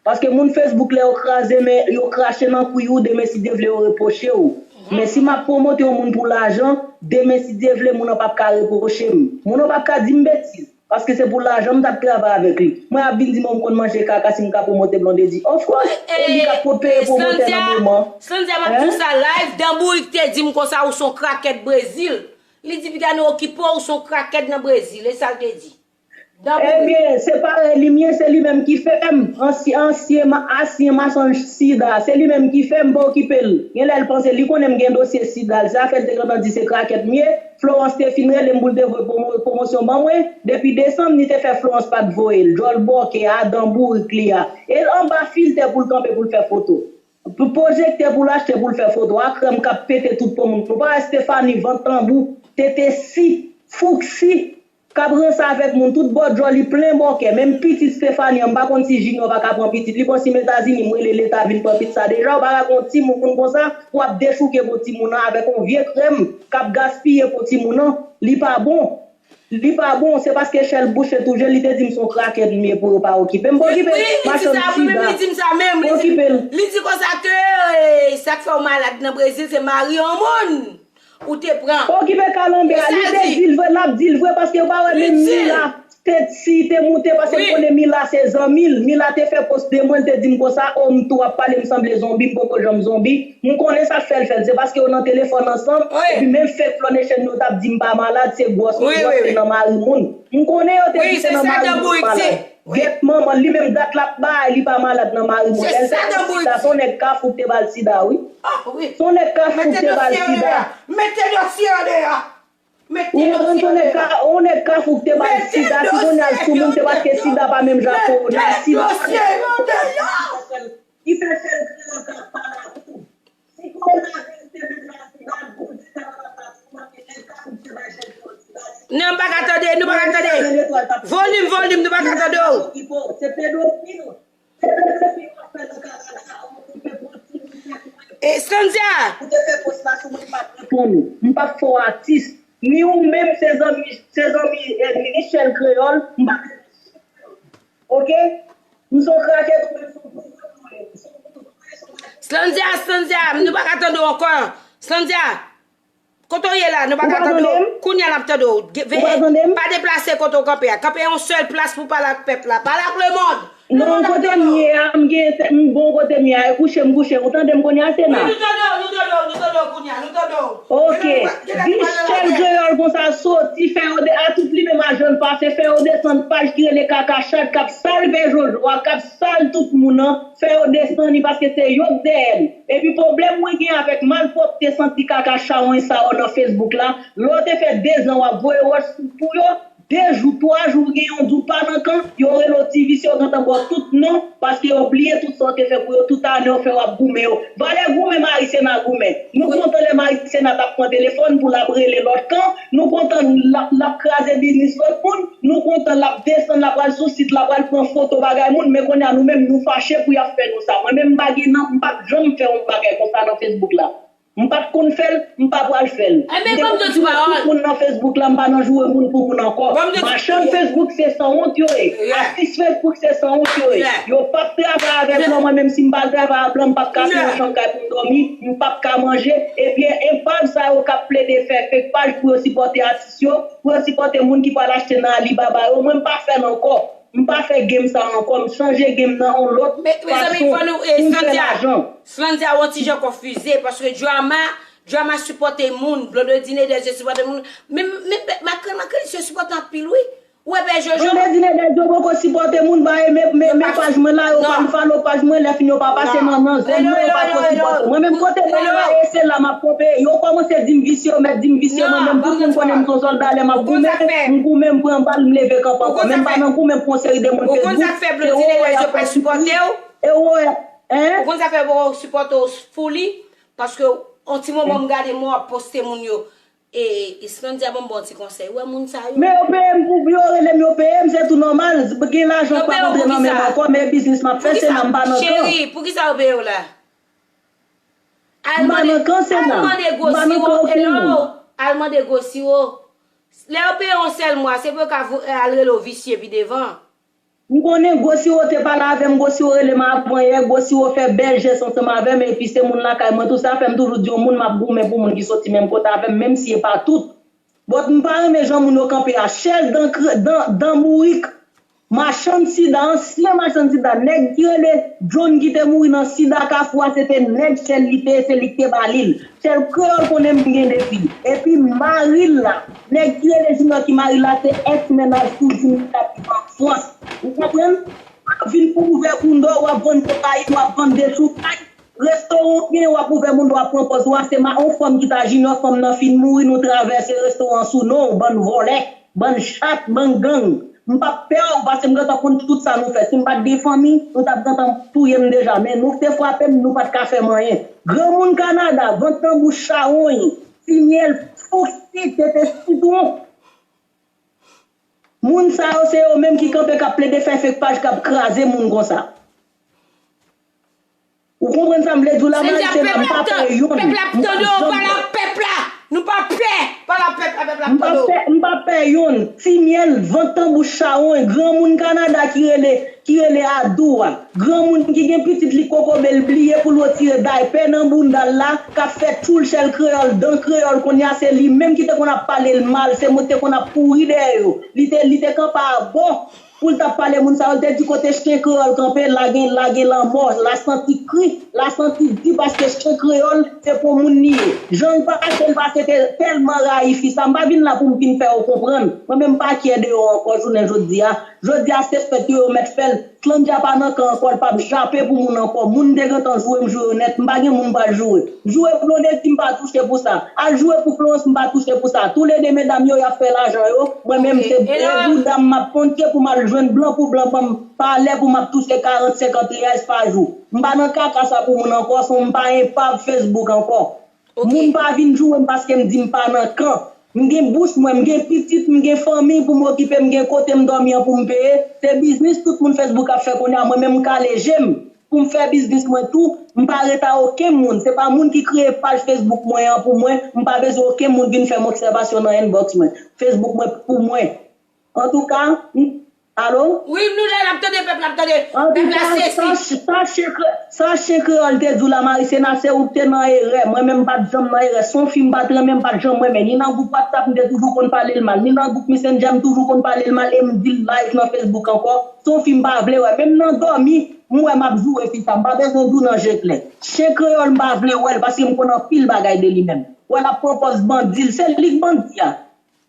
Paske moun Facebook lè yo kraze men, yo krache nan kwi w, demen si Dye vle yo repwoche w. Men si m ap pwomote yon moun pou lajan, demen si Dye vle moun nan p ap ka repwoche m. Moun nan p ap ka di m betiz. Paske se pou lajan m t ap travay avèk li. Mwen ap vin di mwen m konn manje kaka si m ka pwomote Blondedy. Of course, e li k ap peye pwomotè nan moman. Slandya, m ap di w sa live, Dan Bourik te di m konsa ou se yon krakèt Brezil. Li di piga nou okipe w, ou se yon krakèt nan Brezil. E sa l te di. Dan Bourik. Ebyen, se parèy li m ye, se li menm ki fè m. Ansyen, ansyen, ma- ansyen mason sida, se li menm ki fè m, pa okipe l. Genlè l panse li konnen m gen dosye sida l. Se afè l te gentan di se krakèt m ye. Florence te fin rele m pou l te voye pwomo- pwomosyon ban mwen. Depi desanm, li te fè Florence pa t voye l. Djòl bòkè a, dan bourik li a. E l anba filtè pou l kanpe pou l fè foto. Pou pwojektè pou l achte pou l fè foto a, krèm k ap pete tout po moun. Nou pa wè Stephanie vant tanbou, tete si, fouk si. K ap ranse avèk moun, tout bò djòl li plen bòkè. Menm pitit Stephanie an, m pa konn si Junior pa ka pran pitit li. Bon, si m Etazini, m rele Leta vin pran pitit sa deja. Ou pa ka gen yon timoun konsa, pou w ap dechouke pou timoun nan avèk yon vye krèm k ap gaspiye pou timoun nan. Li pa bon. Li pa bon, se paske Shell bouche tou je, li te di m se yon krakèt m ye pou yo pa okipe m. M pa okipe machann sida. M pa okipe l. Li di konsa ke, e, sa k fè w malad nan Brezil, se mari yon moun. Ou te pran. Pa okipe kalanbè a, li te di l vre, l ap di l vre, paske ou pa wè menm Mila te si te moute, paske m konnen Mila se zanmi l. Mila te fè pòs de mwen, l te di m konsa, o m tou ap pale, m sanble zonbi, m poko janm zonbi. M konnen sa k fè l fè l, se paske yo nan telefòn ansanm, epi menm fake Flow Nation yo t ap di m pa malad, se gwòs, m gwòs se nan mari moun. M konnen yo te di se nan mari moun m malad. Gèt manman l, li menm dat l ap bay, li pa malad nan mari moun. Lè l te gen sida, se yon nèg Kafou k te ba l sida, wi. Se yon nèg Kafou k te ba l sida. Mete dosye yo deyò. Ou konprann, se yon nèg Ka- yon nèg Kafou k te ba l sida, si kounye a l sou moun, se paske sida pa menm jan ak kowona, sida pa menm jan. Ki fè Shell Kreyòl ka pale ak ou. Si kowona vin te vin la sida, Bondye ta pral la pou mande Shell Kafou k te bay Shell Kreyòl sida. Non, m pa ka tande, nou pa ka tande. Volim, volim, nou pa ka tande w. Se pedofil. Se pedofil w ap fè nan Kanada a, ou te fè pwòs ti moun sa sou mwen, ou te fè pwòs la sou mwen, m p ap reponn ou. M p ap fè w atis. Ni ou menm, se zanmi, se zanmi, e, Michel Kreyòl, m p ap reponn ou. Oke? M se yon krakèt, ou menm se yon pouvwa ou ye. M se yon pouvwa, se yon atis. Slandya, Slandya, nou pa ka tande w ankò. Slandya. Kote w ye la, nou pa ka tande w. Kounye a n ap tande w. Veye, pa deplase kote w kanpe a. Kanpe yon sèl plas pou pale ak pèp la. Pale ak lemonn. Non, kote m ye a, m gen, m bon kote m ye a, e kouche m kouche. Ou tande m kounye a, Sena? Wi, nou tande w, nou tande w, nou tande w kounye a, nou tande w. Ok. Di sèl kreyòl konsa soti, fè yo de, a tout li menm a jan l pase, fè yo desann paj ki rele Kaka Chat, k ap salve Jojo a, k ap sal tout moun nan, fè yo desann li paske se yo k dèyè l. Epi pwoblèm mwen gen avèk malpwòpte santi kaka chawony sa yo nan Facebook la, lè w te fè dezan w ap voye wòch pou yo, de jou, twa jou, gen yon di w pa nan kan, yo rele w ti visye, yo gentan ba w tout non, paske yo bliye tout sa w te fè pou yo, tout ane yo fè w ap goumen yo. Valè goumen Marisena goumen. Nou kontan lè Marisena t ap pran telefòn pou l ap rele lòt kan, nou kontan l ap, l ap kraze biznis lòt moun, nou kontan l ap desann, l ap al sou sit la, pral pran foto bagay moun, men kounye a nou menm nou fache pou y ap fè nou sa. Mwen menm m pa gen nan, m p ap janm fè yon bagay konsa nan Facebook la. M pa t konn fè l, m pa pral fè l. M te konn di tout moun nan Facebook la, m pa nan joure moun pou moun ankò. Machann Facebook se sanwont yo ye. Atis Facebook se sanwont yo ye. Yo p ap travay avèk mwen, mwen menm si m pa al travay a blan, m p ap ka fè yon chanm kay pou m dòmi, m p ap ka manje. Ebyen, enpav sa yo k ap plede fè fake paj pou yo sipòte atis yo, pou yo sipòte moun ki pral achte nan Alibaba yo, mwen m pa fè l ankò. M pa fè game sa ankò, m chanje game nan yon lòt fason pou m fè lajan. Slandia, ou yon ti jan konfize, paske Drama, Drama sipòte moun, Blondedy Nedès yo sipòte moun, men, men, Makrèl, Makrèl, yo sipòte anpil wi. Ou wè bèl Jojo? Blondedy Nedès yo poko sipòte moun, ba e men, men, men paj mwen la, yo pa follow paj mwen, lè fini yo pa pase nan, nan zòn mwen, yo pa ko sipòte. Mwen menm kote mwen la, e se la m ap kanpe. Yo kòmanse di m visye, yo mèt di m visye, mwen menm tout moun konnen m se yon sòlda, lè m ap goumen, m goumen, m pran bal, m leve kanpe ankò. Men m pa nan goumen pou yon seri de moun Facebook, se woyè y ap fè sou mwen. E woyè, en? Ou konn sa fè yo poko sipòte w fully? Paske yon ti moman m gade mwen w ap poste moun yo. E, Islandia ban m bon ti konsèy. Ou wè moun sa yo. Men yo peye m pou yo rele m, yo peye m, se tou nòmal. Gen lajan k p ap antre nan men m ankò, men biznis m ap fè, se nan m pa nan kan. Cheri, poukisa yo peye w la? M pa nan kan, Sena. M pa nan kan okenn moun. Al mande gwo siwo. Lè yo peye w yon sèl mwa, se pou yo ka al rele w visye pi devan. M konnen Gwo Siwo te pale avè m, Gwo Siwo rele m avan yè, Gwo Siwo fè bèl jès ansanm avè m, epi se moun lakay mwen tou, sa fè m toujou di yon moun m ap goumen pou moun ki soti menm kote avè m, menm si e pa tout. But m pa renmen jan moun yo kanpe a, Shell dan, dan, dan bourik, machann sida, ansyen machann sida, nèg ki rele John ki te mouri nan sida Kafou a, se te nèg Shell li te ye, se li ki te ba li l. Sèl kreyòl konnen m gen de fi. Epi mari l la, nèg ki rele Junior ki mari l la se ex mennaj tou Junior k ap viv an Frans. Ou konprann? W ap vin pou ouvè bouda w, w ap vann kokayin, w ap vann dechoukay. Restoran w gen, w ap ouvè bouda w, w ap pran pòz ou a, se ma yon fanm ki ta Junior, fanm nan fin mouri, nou travèse restoran sou non w, bann vòlè. Bann chat, bann gang. M p ap pè w, paske m gentan konn tout sa nou fè. Si m pa t gen fanmi, nou t ap gentan touye m deja. Men nou te frape m, nou pa t ka fè m anyen. Granmoun Kanada, vant nan bouch chawony, ti myèl, fousi, tete sitwon. Moun sa yo, se yo menm ki kanpe, k ap plede fè fake paj, k ap kraze moun konsa. Ou konprann sa m vle di w la, Marisena, m pa pè youn. Pèp la ap tande w, pale ak pèp la. Nou pa pè, pale ak pèp la, pèp la ap tande w. M pa pè youn. Ti myèl, vant nan bouch chawony, granmoun Kanada ki rele, ki rele Adou a. Granmoun ki gen pitit li kokobe, l bliye pou l retire daypè nan bounda l la, k ap fè tchoul Shell kreyòl, dan kreyòl, kounye a se li menm ki te konn ap pale l mal, se moun te konn ap kouri dèyè yo. Li te, li te kanpe a bò. Pou l t ap pale moun sa yo, l te di kote chen kreyòl kanpe, la gen, la gen lanmò, la santi kri, la santi di paske chen kreyòl se pou moun li ye. Jan l pase, l pase te tèlman rayi fi sa, m pa vin la pou m vin fè yo konprann. Mwen menm m pa kyè de yo ankò jounen jodi a. Jodi a se fèt yo, yo mèt fè l. Slandja pa nan kan ankò, l p ap jape pou moun ankò. Moun te gentan joure m, joure nèt, m pa gen moun m pral joure. Joure Blondedy m pa touche pou sa. Al joure pou Florence m pa touche pou sa. Toulede medam yo y ap fè lajan yo. Mwen menm se bouda m m ap konte pou m al jwenn blan pou blan ban m valè pou m ap touche karant senkant reyals pa jou. M pa nan kaka sa pou moun ankò, son m pa enpav Facebook ankò. Moun pa vin joure m paske m di m pa nan kan. M gen bous mwen, m gen pitit, m gen fanmi pou m okipe, m gen kote m dòmi an pou m peye. Se biznis tout moun Facebook ap fè kounye a, mwen menm m kale je m. Pou m fè biznis mwen tou, m pa ret a okenn moun. Se pa moun ki kreye paj Facebook mwen an pou mwen, m pa bezwen okenn moun vin fè m obsèvasyon nan inbox mwen. Facebook mwen pou mwen. Antouka, m, Alo? Wi, nou la, n ap tande pèp la, ap tande. Pèp la sezi. Sa chen kreyòl te di w la, Marie Sena, se ou ki te nan erè. Mwen menm, m pa t janm nan erè. Se yon fi m pa t renmen, m pa t janm renmen. Ni nan gwoup WhatsApp, m te toujou konn pale l mal. Ni nan gwoup Messenger, m toujou konn pale l mal. E m di l live nan Facebook ankò. Se yon fi m pa vle wè. Menm nan dòmi, m wè m ap joure fi sa. M pa bezwen di w nan je klè. Chen kreyòl, m pa vle wè l paske m konn anpil bagay de li menm. Wè l ap pran pòz bandi l. Se li k bandi a.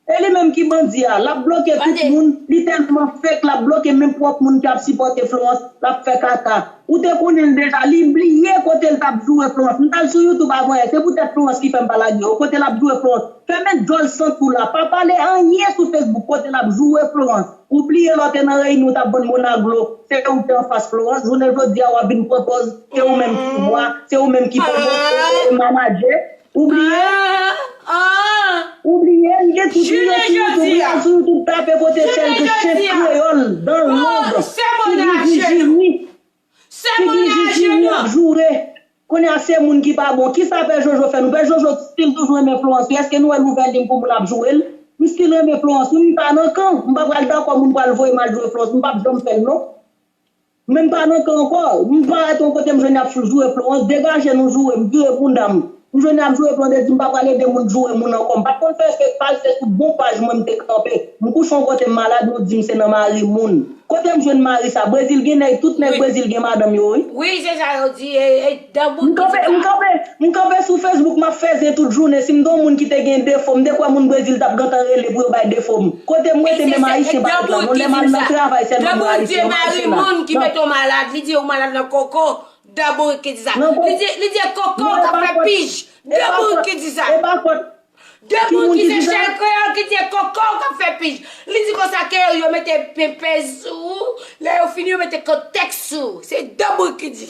E li menm ki bandi a, l ap bloke tout moun, li tèlman fake, l ap bloke menm pwòp moun k ap sipòte Florence, l ap fè kaka. Ou te konnen l deja, li bliye kote l t ap joure Florence. M t al sou YouTube avan yè, se poutèt Florence ki fè m pa lage yo, kote l ap joure Florence. Fèmen djòl sant ou la, pa pale anyen sou Facebook kote l ap joure Florence. Ou bliye lè w te nan reyinyon, w t ap vann Monaglo, se ou ki te anfas Florence, jounen jodi a w ap vin pran pòz, se ou menm ki bwa, se ou menm ki pwomote, manadjè. Ou bliye? Ou bliye? M gen tout videyo sou YouTube, m al sou YouTube tape kote Chèlke, Chèlke Kreyòl, dan long, figi Jijimi, figi Jijimi ap joure. Kounye a se moun ki pa bon. Kisa Pè Jojo fè nou? Pè Jojo still toujou renmen Florence wi. Èske nou wè nouvèl li m pou moun ap joure l? M still renmen Florence wi, m pa nan kan. M pa pral dakò moun pral voye m al joure Florence. M p ap janm fè l non. Men m pa nan kan ankò. M parèt yon kote m jwenn y ap joure Florence, degaje nou joure m, vire bounda m. M jwenn y ap joure Florence, te di m pa pral ede moun joure moun ankò. M pa t konn fè fake paj, se sou bon paj mwen m te kanpe. M kouche yon kote m malad, nou di m se nan mari moun. Kote m jwenn mari sa? Brezil gen nèg, tout nèg Brezil gen madanm yo wi. Wi, se sa yo di, e, e, dan bout ki di sa. M kanpe, m kanpe, m kanpe sou Facebook, m ap fè zen tout jounen. Si m te yon moun ki te gen defo, m te kwè moun Brezil t ap gentan rele pou yo bay defo m. Kote m rete menm ayisyen pa t la non, lè m al nan travay sèlman m wè ayisyen yo mache la. Moun ki mete w malad, li di ou malad nan koko, dan bourik ki di sa. Li di, li di e koko k ap fè pij, dan bourik ki di sa. De moun ki se Chèlke Kreyòl ki di e koko k ap fè pij. Li di konsa ke yo mete pepè sou ou, lè yo fini yo mete kontèks sou ou. Se dan bourik ki di.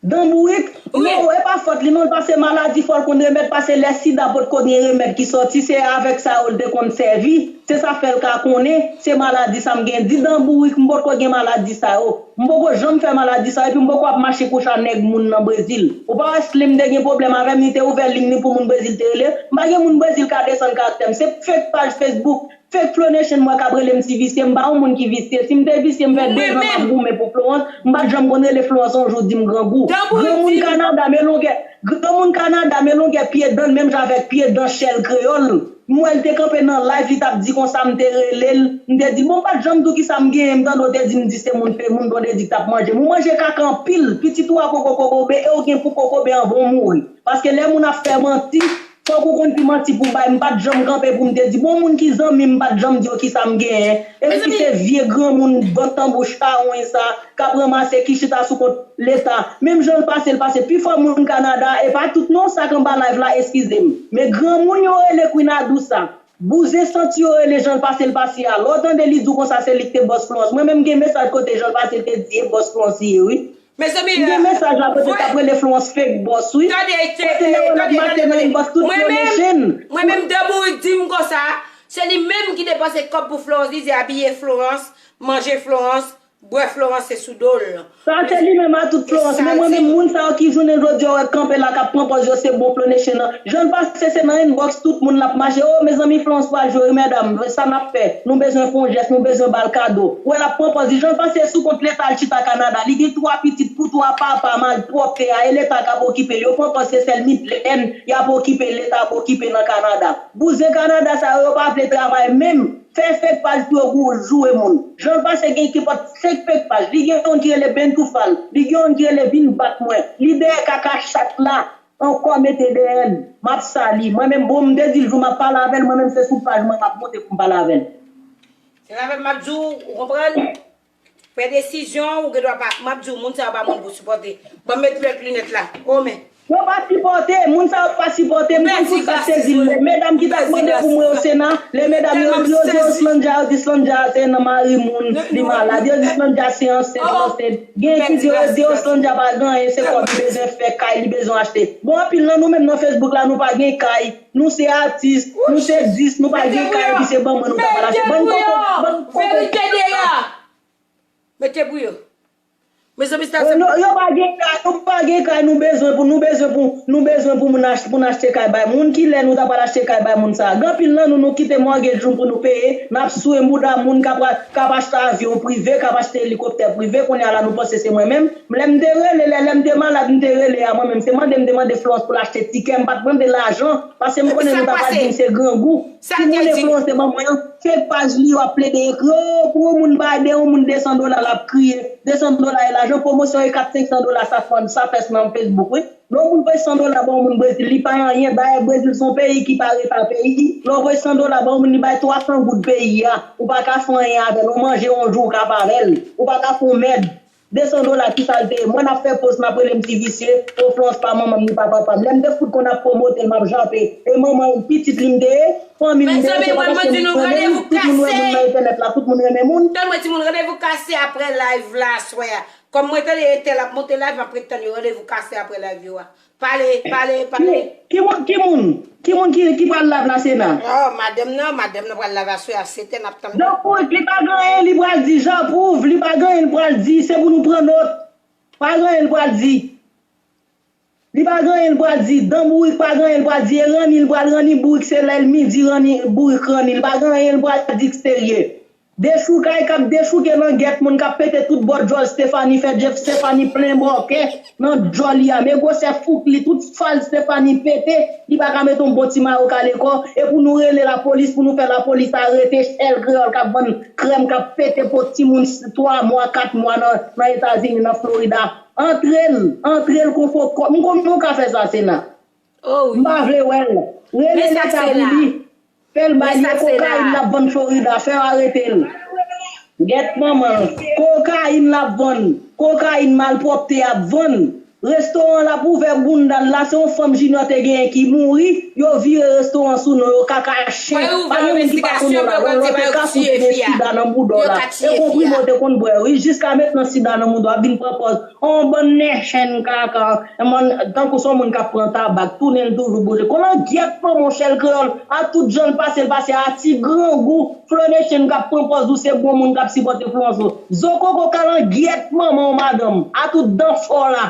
Dan bourik? Non, e pa fòt li non, l pase maladi fò l konn remèd, pase lè sida potko gen remèd ki sòti, se avèk sa yo l te konn sèvi, se sa fè l ka konnen, se maladi sa m gen. Di dan bourik, m potko gen maladi sa yo. M poko janm fè maladi sa yo, epi m poko ap mache kouche a nèg moun nan Brezil. Ou pa wè Slim te gen pwoblèm avè m, li te ouvè liy li pou moun Brezil te rele? M pa gen moun Brezil ka desann karaktè m. Se fake paj Facebook, fake Flow Nation m wè k ap rele m ti visye, m pa yon moun ki visye. Si m te visye, m fè dezan m ap goumen pou Florence, m pa t janm konn rele Florence yon jou di m grangou. Granmoun Kanada, men longè, granmoun Kanada, men longè pye dan l, menm jan avèk pye dan Chèlke Kreyòl. M wè l te kanpe nan live, li t ap di konsa, m te rele l, m te di l, bon, m pa t janm di w kisa m genyen, m tande w te di m di se moun pe moun, bon, te di k t ap manje m. Ou manje kaka anpil, pitit ou a poko kokobe, e w gen pou kokobe anvan w mouri. Paske lè moun ap fè manti, fòk ou konn ki manti pou bay. M pa t janm kanpe pou m te di, bon, moun ki zanmi m, m pa t janm di yo kisa m genyen. Epi se vye granmoun, vant an bouch, tawony sa, k ap ranmase, ki chita sou kont Leta. Menm jan l pase, l pase. Pifò moun Kanada, e pa tout non, sa k anba live la, eskize m. Men granmoun yo rele Queen Adou sa. Bouzen santi yo rele Jan l pase, l pase a. Lè w tande li di w konsa, se li k te bòs Florence. Mwen menm, m gen mesaj kote Jan l pase, l te di, e bòs Florence li ye, wi. Mezanmi, m gen mesaj la kote t ap rele Florence fake boss wi. Kote Leonard Martin nan inbox tout Flow Nation. Mwen menm, mwen menm, Dan Bourik di m konsa, se li menm ki depanse kòb pou Florence, li di abiye Florence, manje Florence, bwè Florence, se sou do l. Sa se li menm a tout Florence. Men mwen menm, moun sa yo ki jounen jodi a w wè k kanpe la, k ap pran pòz yo se bon Flow Nation nan. Jan l pase se nan inbox tout moun l ap mache. O mezanmi, Florence pral jwe wi medam, sa n ap fè? Nou bezwen fè yon jès, nou bezwen ba l kado. Ou wè l ap pran pòz li. Jan l pase sou kont Leta, l chita Kanada. Li gen twa pitit pou twa papa, malpwòpte a, e Leta k ap okipe l. Yo pran pòz se sèl Midlèn y ap okipe, Leta ap okipe nan Kanada. Bouzen Kanada sa yo, yo pa vle travay menm. Fè fake paj pou yo gou joure moun. Jan l pase gen ki pòt senk fake paj. Li gen youn ki rele Ben Toufal. Li gen youn ki rele Vin Bat Mwen. Li dèyè kaka chat la. Ankò mete dèyè l. M ap sali. Mwen menm, bon, m te di l jou m ap pale avè l, mwen menm se sou paj mwen m ap monte pou m pale avè l. Se sa fè m ap di w, ou konprann? Pran desizyon, ou gen dwa pa, m ap di w, moun sa yo pa moun pou sipòte. Ban m met lòt linèt la. O men. Yo pa sipòte, moun sa yo pa sipòte, m konn tout sa k te di l. Medam ki t ap mande pou mwen o Sena, lè medam yo, yo di Oslandja, yo di Slandja se nan mari moun, li malad. Yo di Slandja se ansent, ansent. Gen ki di yo di Oslandja pa gen anyen, se kòb li bezwen fè, kay li bezwen achte. Bon, anpil nan nou menm nan Facebook la, nou pa gen kay. Nou se atis, nou se dis, nou pa gen kay, epi se ban mwen nou ta pral achte. Bann koko, bann koko. Verite deyò. Mete pou yo. Mezanmi, sa se... Yo pa gen kay, yo pa gen kay, nou bezwen pou, nou bezwen pou, nou bezwen pou moun achte, pou n achte kay bay moun. Kilè nou ta pral achte kay bay moun sa? Gen anpil nan nou, nou kite mortgage nou pou nou peye, n ap swen bouda moun k ap, k ap achte avyon prive, k ap achte elikoptè prive. Kounye a la, nou panse se mwen menm. Lè m te rele, lè, lè m te malad, m te rele a mwen menm. Se mande m te mande Florence pou l achte tikè, m pa t mande lajan, paske m konnen nou ta pral di m se grangou. Timoun enfliyanse ban mwen an, fake paj li yo ap plede ekri, o, pou yon moun bay de yon moun de san dola, l ap kriye. De san dola e lajan, pwomosyon e kat senk san dola sa fè, sa fè nan Facebook, wi. Lè yon moun voye san dola ban yon moun Brezil, li pa anyen. Dayè, Brezil se yon peyi ki pa rete a peyi. Lè w voye san dola ban yon moun, li bay twa san goud peyi a. Ou pa ka fè anyen avè l. Ou manje yon jou, ou ka pa avè l. Ou pa ka fè yon mèd. De san dola, ki sa l te ye? Mwen, n ap fè poz, n ap rele m ti visye. O, Florence pa manman m, ni pa papa m. Lè m te fout konn ap pwomote l, m ap jape. E manman, pitit li m te ye, fanmi m te ye, se pa paske m konnen m, tout moun wè moun nan entènèt la, tout moun renmen moun. Tande mwen, timoun, randevou kase apre live la aswè a. Kòm mwen tande Etèl ap monte live, m ap ret tann yo. Randevou kase apre live yo a. Pale, pale, pale. Ki, ki moun, ki moun, ki moun ki, ki pral live la, Sena? Oh, madanm nan, madanm nan pral live aswè a, sete n ap tann. Donk, li pa gen anyen li pral di, Jean Prouve, li pa gen anyen li pral di, se pou nou pran nòt. Pa gen anyen li pral di. Li pa gen anyen li pral di, Dan Bourik pa gen anyen li pral di, e ranni li pral ranni Bourik, se lè l midi ranni, Bourik ranni, li pa gen anyen li pral di k serye. Dechoukay k ap dechouke nan gèt moun k ap pete tout bò djòl Stephanie fè Jeff Stephanie plen bòkè nan djòl li a. Men gwosè fouk li, tout fal Stephanie pete, li pa ka mete yon bon ti mayo kale kò. E pou nou rele lapolis, pou nou fè lapolis arete Chèl Kreyòl k ap vann krèm, k ap pete po timoun twa mwa, kat mwa nan, nan Etazini, nan Florida. Antre l, antre l kon fo kò. M konn nou ka fè sa, Sena. M pa vle wè l. Rele Leta pou li. Fè l bay yo kokayin l ap vann Florida, fè yo arete l. Gèt manman l. Kokayin l ap vann. Kokayin malpwòpte y ap vann. Restoran l ap ouvè bounda l la, se yon fanm Junior te genyen ki mouri, yo vire restoran sou non yo, kaka chen. Pa gen moun ki pa konnen yo la, wè lòt te ka fout de sida nan bouda w la. E konprime w te konn bwè, wi, jiska mentnan sida nan bouda w ap vin pran pòz. On bann nèchèn kaka, tankou se yon moun k ap pran tabak, tounen l toujou bouje. Koman gyèt manman w Chèl Kreyòl, a tout jan l pase, l pase a ti grangou, Flo Nation k ap pran pòz ou se bon moun k ap sipòte Florence. Zo koko kalangyèt manman w madanm, a tout dan fò w la.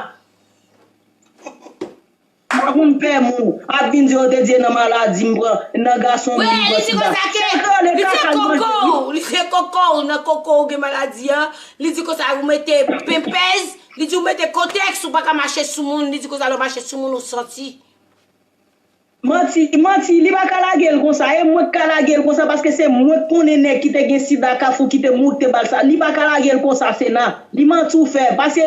Pa konn pè moun, ap vin di yo te di e nan maladi m pran, nan gason moun m pran sida. Chèl Kreyòl e kaka l manje, wi. Li se koko w, nan koko w gen maladi an. Li di konsa ou mete pempèz, li di ou mete kotèks, ou pa ka mache sou moun, li di konsa lè w mache sou moun ou santi. Manti, manti, li pa ka lage l konsa, e mwen k ka lage l konsa paske se mwen k konnen nèg ki te gen sida Kafou ki te moute bal sa, li pa ka lage l konsa Sena, li manti w fè, paske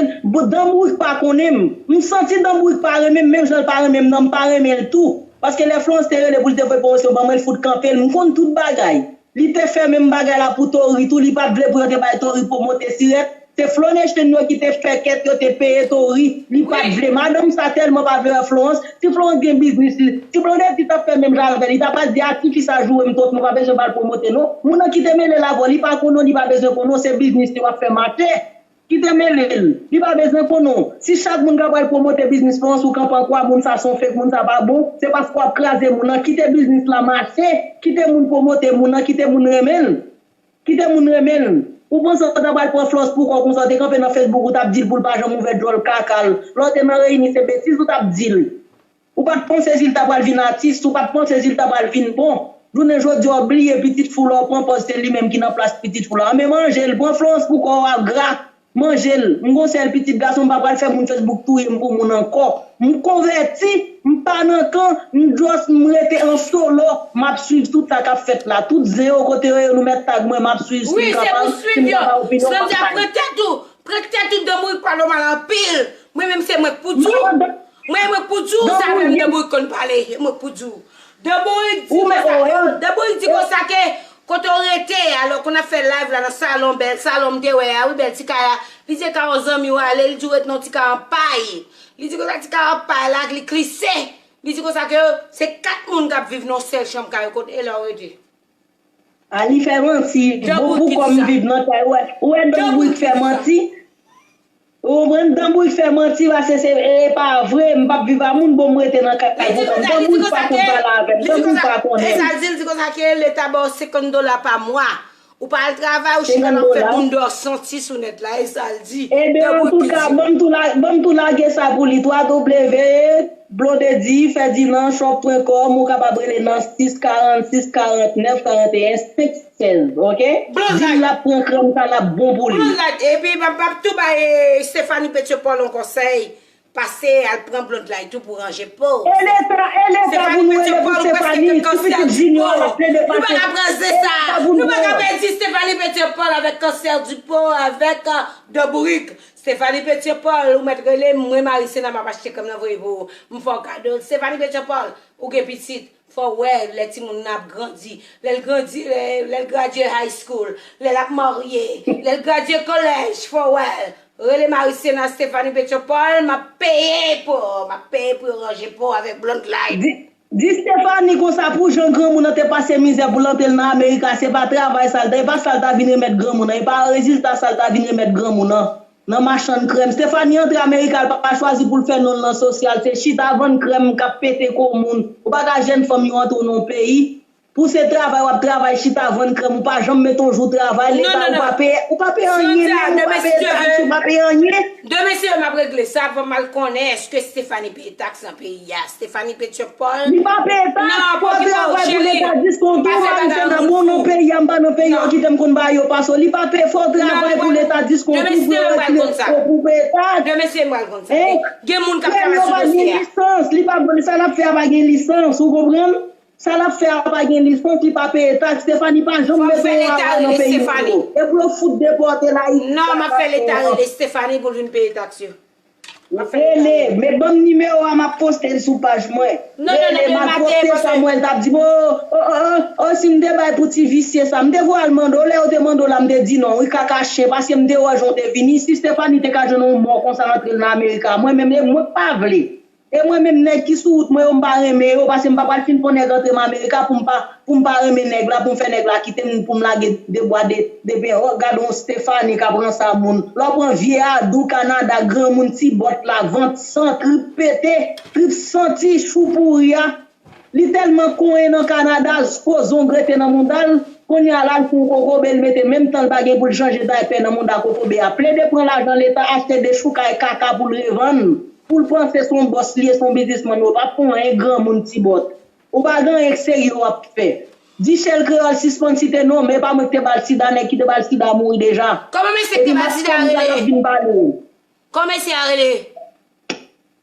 Dan Bourik pa konnen m, m santi Dan Bourik pa renmen m, menm jan l pa renmen m nan, m pa renmen l tou, paske lè Florence te rele pou l te voye pwomosyon ban mwen, l fout kanpe l, m konn tout bagay. Li te fè menm bagay la pou Tori tou, li pa t vle pou yo te bay Tori pwomote sirèt. Se Flo Nation yo ki te fè kèt, yo te peye Tori. Li pa t vle. Madanm sa tèlman pa vle wè Florence. Si Florence gen biznis li, si Blondedy t ap fè menm jan avè l, li ta pral di a tifi sa joure m twòp, nou pa bezwen ba l pwomote non. Moun nan kite mele l avè w, li pa konn ou, li pa bezwen konn ou, se biznis li w ap fè mache. Kite mele l. Li pa bezwen konn ou. Si chak moun ka pral pwomote biznis Florence ou kanpe an kwa, moun sa se yon fake, moun sa pa bon, se paske w ap kraze moun nan. Kite biznis la mache. Kite moun pwomote moun nan, kite moun renmen l. Kite moun renmen l. Ou panse w ta pral pran Florence pou kò w konsa, w te kanpe nan Facebook, ou t ap di l pou l pa janm ouvè djòl kaka l. Lè w te nan reyini, se betiz ou t ap di l. Ou pa t panse Zil ta pral vin atis, ou pa t panse Zil ta pral vin bon. Jounen jodi a, w bliye pitit fou la, w pran pòz se li menm ki nan plas pitit fou la. Anben manje l, pran Florence pou kò w a gra. Manje l. M gon sèl pitit gason, m pa pral fè moun Facebook touye m pou moun ankò. M konvèti, m pa nan kan, m just, m rete an solo, m ap swiv tout sa k ap fèt la. Tout zen yo kote yo ye, nou mèt tag mwen, m ap swiv, si m kapab, si m kapab opinyon, m ap bay. Pran tèt ou, pran tèt ou, Dan Bourik pale w mal anpil. Mwen menm se mwen k pou di w. Mwen, mwen k pou di w sa menm, Dan Bourik konn pale, e mwen k pou di w. Dan Bourik di konsa, Dan Bourik di konsa ke kote w rete a, lè w konn ap fè live la nan salon, bèl salon m te wè a, wi, bèl ti kay la. Li di e kay yon zanmi w ale, li di w ret nan yon ti kay an pay. Li di konsa ti kay an pay la, li klise. Li di konsa ke se kat moun k ap viv nan yon sèl chanm kay yo, kote e lè w rete. A, li fè manti. Bon, pou kòm m viv nan kay, ou wè, ou wè Dan Bourik fè manti. Ou konprann? Dan Bourik fè manti, paske se, e pa vre, m p ap viv a moun, bon, m rete nan kay pou kòm. Dan Bourik pa konn pale avè m, Dan Bourik pa konnen. E sa l di, l di konsa ke Leta ba w senkant dola pa mwa. Ou pa al travay, ou chita nan fè bounda w santi sou nèt la, e sa l di. Ebyen, antouka, ban m tou lage sa pou li, twa w w w blondedy ferdinand shop point com, ou kapab rele nan sis karant sis karant nèf karant e en senk sèz, oke? Di l l ap pran krèm sa l ap bon pou li. Blondlight, epi m ap tou bay Stephanie Petyopol yon konsèy. Pase al pran Blondlight tou pou ranje po w. E leta, e leta pou nou rele pou Stephanie, ti pitit Junior ap plede pase. E leta pou nou. Nou pa ka pèdi Stephanie Petyopol avèk kansè di po, avèk dan bourik. Stephanie Petyopol, ou mèt rele m, mwen Marisena m ap achte krèm nan voye pou ou. M fè w kado l. Stephanie Petyopol, ou gen pitit. Fò w wè lè timoun nan ap grandi, lè l grandi, lè l gradye high school, lè l ap marye, lè l gradye kolèj, fò w wè l. Rele Marisena Stephanie Petyopol, m ap peye pou, m ap peye pou yo ranje po avèk Blondlight. Di, di Stephanie konsa pou jan granmoun nan te pase mizè pou l antre l nan Amerika, se pa travay sa l ta, e pa sa l ta vin remèt granmoun nan, e pa rezilta sa l ta vin remèt granmoun nan. Nan machann krèm. Stephanie antre Amerika, l pa chwazi pou l fè non l nan sosyal. Se chita vann krèm k ap pete ko moun. Ou pa ka jèn fanm yo antre w nan yon peyi. Pou se travay w ap travay, chita vann krèm, ou pa janm mete yon jou travay, leta ou pa peye, ou pa peye anyen menm, ou pa peye taks, ou pa peye anyen. Demen si yo m ap regle sa, fò m al konnen èske Stephanie peye taks nan peyi a. Stephanie Petyopol. Li pa peye taks, fò w travay pou leta, jis kontou, Marisena, bon non peyi a, m pa nan peyi yo, kite m konn bagay yo pase w. Li pa peye, fò w travay pou leta, jis kontou, pou yo retire, pou peye taks. Demen si yo m al konn sa. Gen moun k ap travay sou dosye a. Li pa gen lisans, li pa, sa l ap fè a pa gen lisans, ou konprann? Sa l ap fè a pa gen lisans, li pa peye taks. Stephanie pa janm mete yon aray nan peyi yo. E pou yo fout depòte l Ayiti. Non, m ap fè leta rele Stephanie pou l vin peye taks yo. Rele, men ban m nimewo a, m ap poste l sou paj mwen. Rele, m al poste Samuel t ap di m, o, o, o, o, o, si m te bay pou ti visye sa, m te voye al mande w, lè yo te mande w la, m te di non, wi, kaka chen, paske m te wè jan w te vini, si Stephanie te ka jwenn yon mò konsa antre l nan Amerika, mwen menm, e mwen k pa vle. E mwen menm, nèg ki sou wout mwen yo, m pa renmen yo, paske m pa pral fin fè yon nèg antre m Amerika pou m pa, pou m pa renmen nèg la, pou m fè nèg la kite m, pou m lage de bwa de, de pen. O, gade yon Stephanie k ap ranse a moun. Lè w pran vye Adou, Kanada, granmoun, ti bòt la, vant san, trip pete, trip santi, chou pouri a. Li tèlman konyen nan Kanada, po zong rete nan mouda l, kounye a l al fè yon kokobe, l mete menm tan l pa gen pou l chanje daypè nan mouda kokobe a. Plede pran lajan leta, achte dechoukay kaka pou l revann. Pou l panse se yon bòs li ye, se yon biznismann, yo p ap fè w anyen, granmoun, ti bòt. Ou pa gen anyen k serye w ap fè. Di Shell Creole sispann site non m, e pa mwen ki te ba l sida, nèg ki te ba l sida mouri deja. Kòman mesye ki te ba l sida rele? Kòman mesye a rele?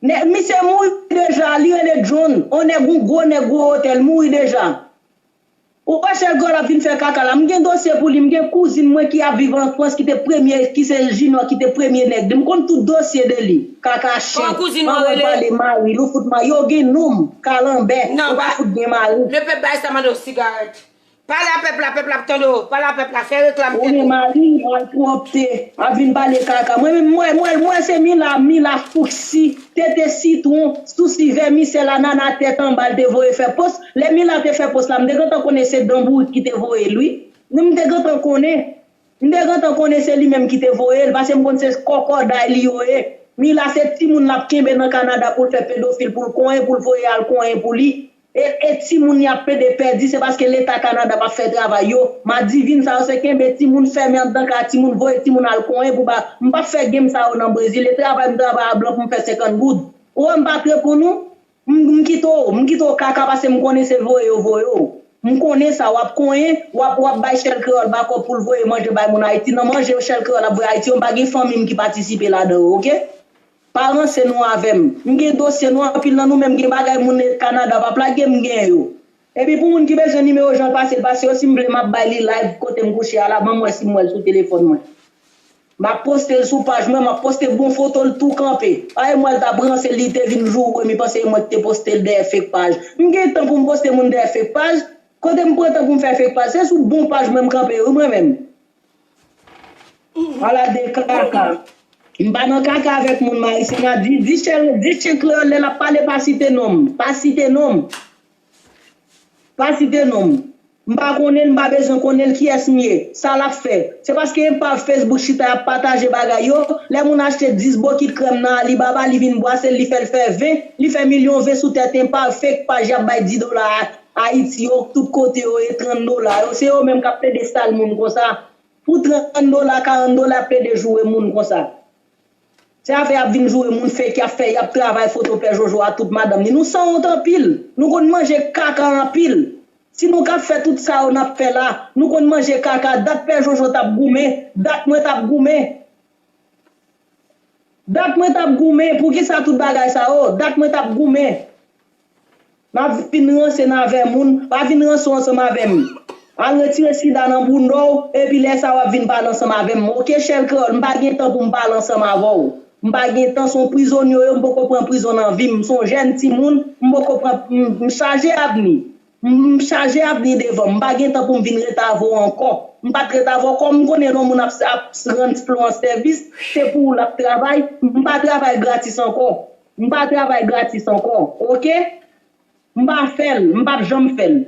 Nèg, misye mouri deja, li rele John, on nèg, yon gwo nèg, gwo wotè, l mouri deja. Ou wè Shell Creole ap vin fè kaka la. M gen dosye pou li. M gen kouzin mwen ki ap viv an Frans ki te premye, ki se Junior ki te premye nèg li. M konn tout dosye de li. Kaka chen. Kòman kouzin ou an rele? Pawòl pale, mari l, ou fout mari. Yo gen non m. Kalanbè. Ou pa fout gen mari. Lepèp bay sa mande w sigarèt. Pale a pèp la, pèp la ap tande w. Pale a pèp la, fè reklam tèt ou. Ou gen mari, malpwòpte. Ap vin pale kaka. Mwen menm, mwen, mwen, mwen se Mila, Mila fouksi. Tete sitwon, sousi vèmisèl, anana tèt anba l te voye fè pòs. Lè Mila te fè pòs la, m te gentan konnen se dan bourik ki te voye l wi. M te gentan konnen. M te gentan konnen se li menm ki te voye l, paske m konn se kòkòday li yo ye. Mila se timoun l ap kenbe nan Kanada pou l fè pedofil, pou l konyen, pou l voye al konyen pou li. E, e timoun y ap pede pèdi, se paske Leta Kanada p ap fè travay yo. Madivin sa yo se kenbe timoun, fèmen anndan kay timoun, voye timoun al konyen pou ba. M p ap fè game sa yo nan Brezil, e travay m travay a blan pou m fè senkant goud. Ou wè m pa t reponn ou? M, m kite w, m kite w kaka paske m konnen se voye yo voye w. M konnen sa, w ap konyen, w ap, w ap bay Shell Creole bakòp pou l voye manje bay moun Ayiti. Nan manje yo Shell Creole ap voye Ayiti yo, m pa gen fanmi m ki patisipe ladan yo, oke? Pa ranse nou avè m. M gen dosye nou, anpil nan nou menm gen bagay moun Kanada p ap lage m gen yo. Epi pou moun ki bezwen nimewo Jean l pase l pase yo, si m vle m ap bay li live kote m kouche a la, ban m wè si m wè l sou telefòn mwen. M ap poste l sou paj mwen, m ap poste bon foto l tou kanpe. Pa e m wè l t ap ranse l, li te vin joure m, li panse e mwen ki te poste l dèyè fake paj. M gen tan pou m poste moun dèyè fake paj? Kote m pran tan pou m fè fake paj? Se sou bon paj mwen m kanpe wi mwen menm. Ala de kaka. M pa nan kaka avèk moun Marisena. Di, di Shell, di Shell Creole lè l ap pale pa site non m. Pa site non m. Pa site non m. M pa konnen l, m pa bezwen konnen l, kiyès m ye? Sa l ap fè? Se paske enpav Facebook chita y ap pataje bagay yo. Lè moun achte dis bokit krèm nan Alibaba, li vin bwase l, li fè l fè ven, li fè milyon ven sou tèt enpav fake paj y ap bay dis dola a. Ayiti yo, tout kote yo ye, trant dola yo, se yo menm k ap plede sal moun konsa. Pou trant dola, karant dola, y ap plede joure moun konsa. Se afè y ap vin joure moun fake, y ap fè, y ap travay foto Pè Jojo a tout madanm li. Nou sanwont anpil. Nou konn manje kaka anpil. Si nou ka fè tout sa yo n ap fè la, nou konn manje kaka, dat Pè Jojo t ap goumen, dat mwen t ap goumen. Dat mwen t ap goumen, poukisa tout bagay sa yo? Dat mwen t ap goumen. N ap vin ranse n avè moun, pa vin ranse w ansanm avè m. Al retire sida nan bounda w, epi lè sa w ap vin pale ansanm avè m. Oke, Chèl Kreyòl, m pa gen tan pou m pale ansanm avè w. M pa gen tan, se yon prizonye w ye, m poko pran prizon nan vi m. M se yon jèn timoun, m poko pran, m, m chaje avni. M, m chaje avni devan m. M pa gen tan pou m vin ret avè w ankò. M pa t ret avè w kòm m konnen lè yon moun ap, ap rann Florence sèvis, se pou ou l ap travay. M pa travay gratis ankò. M pa travay gratis ankò, oke? M pa fè l, m p ap janm fè l.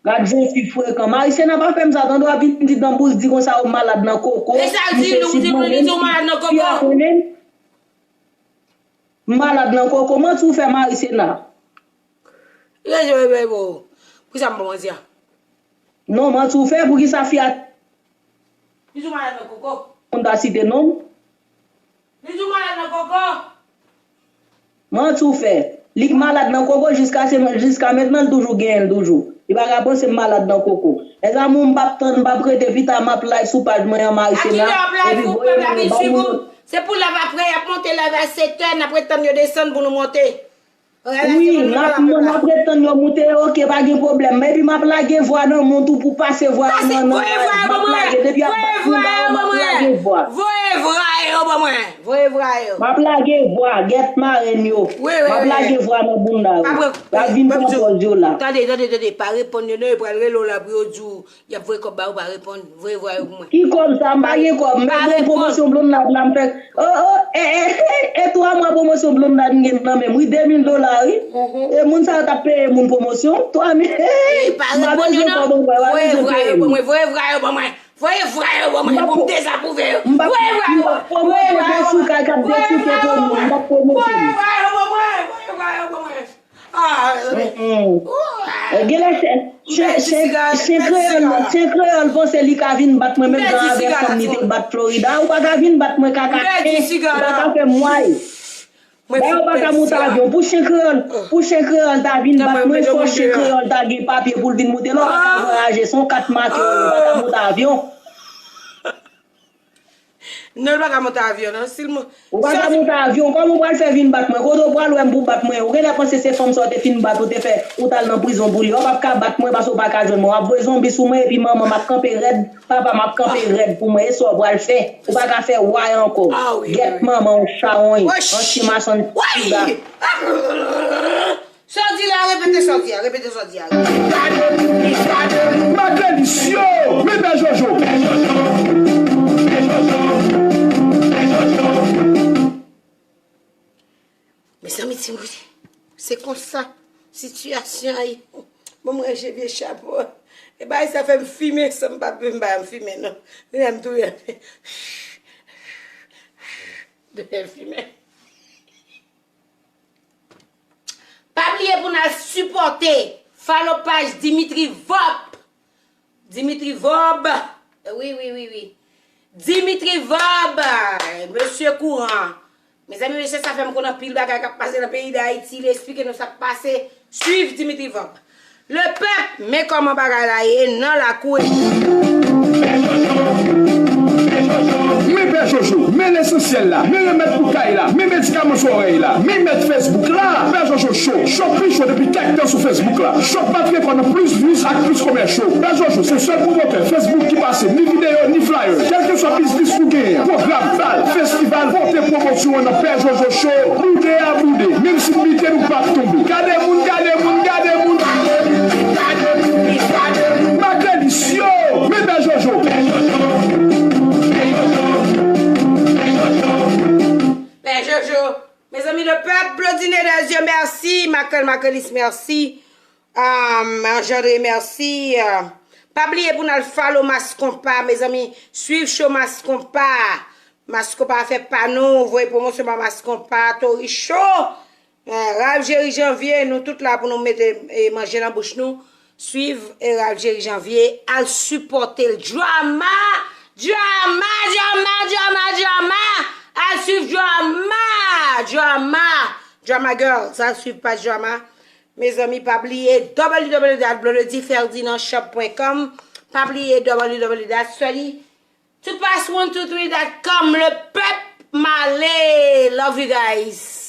Gad jan fi frekan. Marisena pa fè m sa, tande w ap vin di nan bouch di konsa ou malad nan koko. E sa l di, li di, li di ou malad nan koko. Fi a konnen m. M malad nan koko. Manti ou fè Marisena. Rejwe bèy bo. Poukisa m pa manti a? Non, manti ou fè, poukisa fi a Li di w malad nan koko. Moun ta site non m. Li di w malad nan koko. Manti ou fè. Li malad nan koko jiska se, jiska mentnan, li toujou genyen l toujou. Li pa ka panse m malad nan koko. Mezanmi, m p ap tann, m p ap rete pita, m ap live sou paj mwen an, Marisena. Epi voye moun yo, bay moun yo. Se pou live apre, y ap monte live a sèt è, n ap ret tann yo desann pou nou monte. Wi, n ap, n ap ret tann yo moute, oke, pa gen pwoblèm. Epi m ap lage vwa nan moun tou pou pase vwa yo nan, nan live. M ap lage, depi y ap bat moun ba yo, m ap lage vwa. Voye vwa yo ban mwen. Voye vwa yo. M ap lage vwa, gèt marenn yo. M ap lage vwa nan bounda yo. Y ap vin pran pòz yo la. Tande, tande, tande, pa reponn yo non, yo pral rele w la pou yo di w Y ap voye kòb ba ou, pa reponn. Voye vwa yo pou mwen. Ki kòb sa? M pa gen kòb. Men bon pwomosyon Blondlad la m fè. Oh, oh, eh, eh, eh, eh, twa mwa pwomosyon Blondlad m gen nan men m, wi, de mil dola, wi. E moun sa yo t ap peye moun pwomosyon, twa mil. M pa bezwen kòb ankò, yo pa bezwen peye moun. Voye vwa yo ban mwen, voye vwa yo ban mwen. Voye vwa yo ban mwen pou m dezapwouve yo. Voye vwa yo ban mwen. M p ap pwomote desouke k ap desouke pou moun. M p ap pwomote. Voye vwa yo ban mwen, voye vwa yo ban mwen. Ah, mezanmi. Genlè chen, chen, chen, chen kreyòl, chen kreyòl panse li ka vin bat mwen menm jan avèk fanm li te bat Florida. Ou pa ka vin bat mwen, kaka chen. Ou pa ka fè m mway. Dayè, ou pa ka monte avyon. Pou chen kreyòl, pou chen kreyòl ta vin bat mwen, fò chen kreyòl ta gen papye pou l vin monte la. Ou pa ka vwayaje, se yon kat make w ye, ou pa ka monte avyon. Non, l pa ka monte avyon, non. Si l mon-, Ou pa ka monte avyon. Kòman w pral fè vin bat mwen? Kote w pral wè m pou bat mwen? Ou genlè panse se fanm sa w te fin bat, ou te fè, ou t al nan prizon pou li. W p ap ka bat mwen paske w pa ka jwenn mwen. W ap voye zonbi sou mwen epi manman m ap kanpe rèd, papa m ap kanpe rèd pou mwen. E sa w pral fè? Ou pa ka fè way ankò. Gèt manman w, chawony, ansyen machann sida. Sa w di la, repete sa w di a, repete sa w di a. Gade moun ki gade moun. Makelis yo, men Pè Jojo. Mezanmi, ti moun, se konsa sitiyasyon an ye. Bon, mwen, je vye chapo. E bagay sa fè m fimen, san m pa, m pa janm fimen, non. Mwen, m touye. De fimen. Pa bliye pou n al sipòte, follow paj Dimitri Vorbe. Dimitri Vorbe. Wi, wi, wi, wi. Dimitri Vorbe, mesye kouran. Mezanmi, mesye sa fè m konn anpil bagay k ap pase nan peyi Dayiti. Li esplike nou sa k pase. Swiv Dimitri Vorbe. Lepèp, men kòman bagay la ye nan lakou. Men Pè Jojo, men lesansyèl la, men remèd pou kay la, men medikaman sou òrèy la, men mèt Facebook la. Pè Jojo Show, show pi cho depi kèk tan sou Facebook la. Show k pa tire kò nan plis views ak plis komè cho. Pè Jojo se sèl pwomotè Facebook ki pase ni videyo ni flyer. Kèlkeswa biznis ou genyen, pwogram, bal, festival, pote pwomosyon an nan Pè Jojo Show. Boude a boude, menm si n bite nou p ap tonbe. Gade moun, gade moun, gade moun. Makelis yo, men Pè Jojo. Pè Jojo, mezanmi, lepèp, Blondine des yeux, mèsi. Makel, Makelis, mèsi. Um, Anjandre, mèsi. Uh, pa bliye pou n al follow Mas Konpa, mezanmi. Swiv show Mas Konpa. Mas Konpa fè pa nou, voye pwomosyon ba Mas Konpa, Tori Show. Eh, Ralph Jerry Janvier, nou tout la pou nou mete eh, manje nan bouch nou. Swiv eh, Ralph Jerry Janvier, al sipòte l. Drama! Drama! Drama! Drama! Drama! Al swiv Drama! Drama! Drama Girls, al swiv paj Drama. Mezanmi, pa bliye w w w dot blondedy ferdinand shop point com. Pa bliye w w w dot sally two pass one two three dot com. Le pèp, m ale. Love you guys.